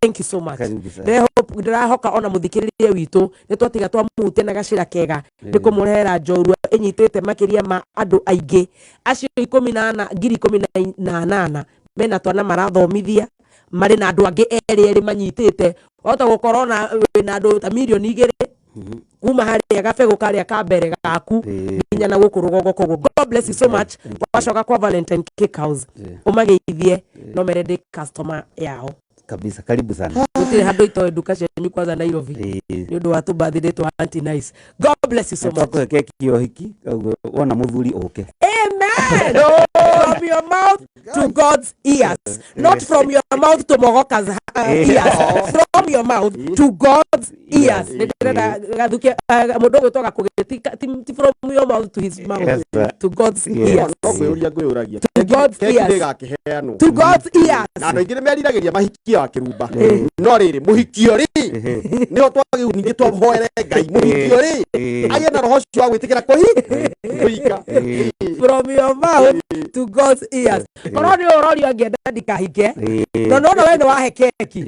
Thank you so much.
Karibu sana.
Ndĩrahoka ona mũthikĩrĩria witũ nĩ twatiga twamuhutia na gacĩra kega nĩ kũmũrehera njorua ĩnyitĩte makĩria ma andũ aingĩ acio 14, 18,000 mena twana marathomithia, marĩ na andũ angĩ erĩ erĩ manyitĩte. Wahota gũkorwo na wĩna andũ ta 2 mirioni kuma harĩa gabegũ karĩa ka mbere gaku nginya na gũkũ rũgongo. Koguo God bless you so much. Wacoka kwa Valentine Cake House ũmageithie, no mere ndĩ customer yao.
Kabisa, karibu sana.
Gũtirĩ handũ itoĩ nduka cianyu kwanza Nairobi nĩ ũndũ wa tũbathithĩ twa Auntie Nice. God bless you so much.
Twakũhe keki ya ũhiki, koguo wona mũthuri ũke.
Amen. From your mouth to God's ears, not from your mouth to Mogoka's ears, from your mouth to God's ears. Nĩ ndĩrenda gathukia mũndũ ũgwĩtwo Gakũgĩ, ti from your mouth to his mouth,
Yes, sir.
to God's ears.
No kwĩyũria ngwĩyũragia.
To God's
Keki
ears.
nĩ ĩgakĩheanwo.
To God's ears.
Na andũ aingĩ nĩ meriragĩria mahikie wa kĩrumba, no rĩrĩ, mũhikio rĩ, nĩho twagĩrĩirwo ningĩ twahoere Ngai mũhikio rĩ agĩe na roho ũcio wa gwĩtĩkĩra kũhika.
From your mouth to God's ears. Korwo nĩ ũrorio angĩenda ndikahike, tondũ nona we nĩ wahe keki,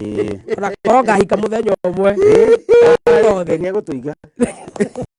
ona korwo ngahika mũthenya ũmwe.
Ngai nĩ egũtũiga.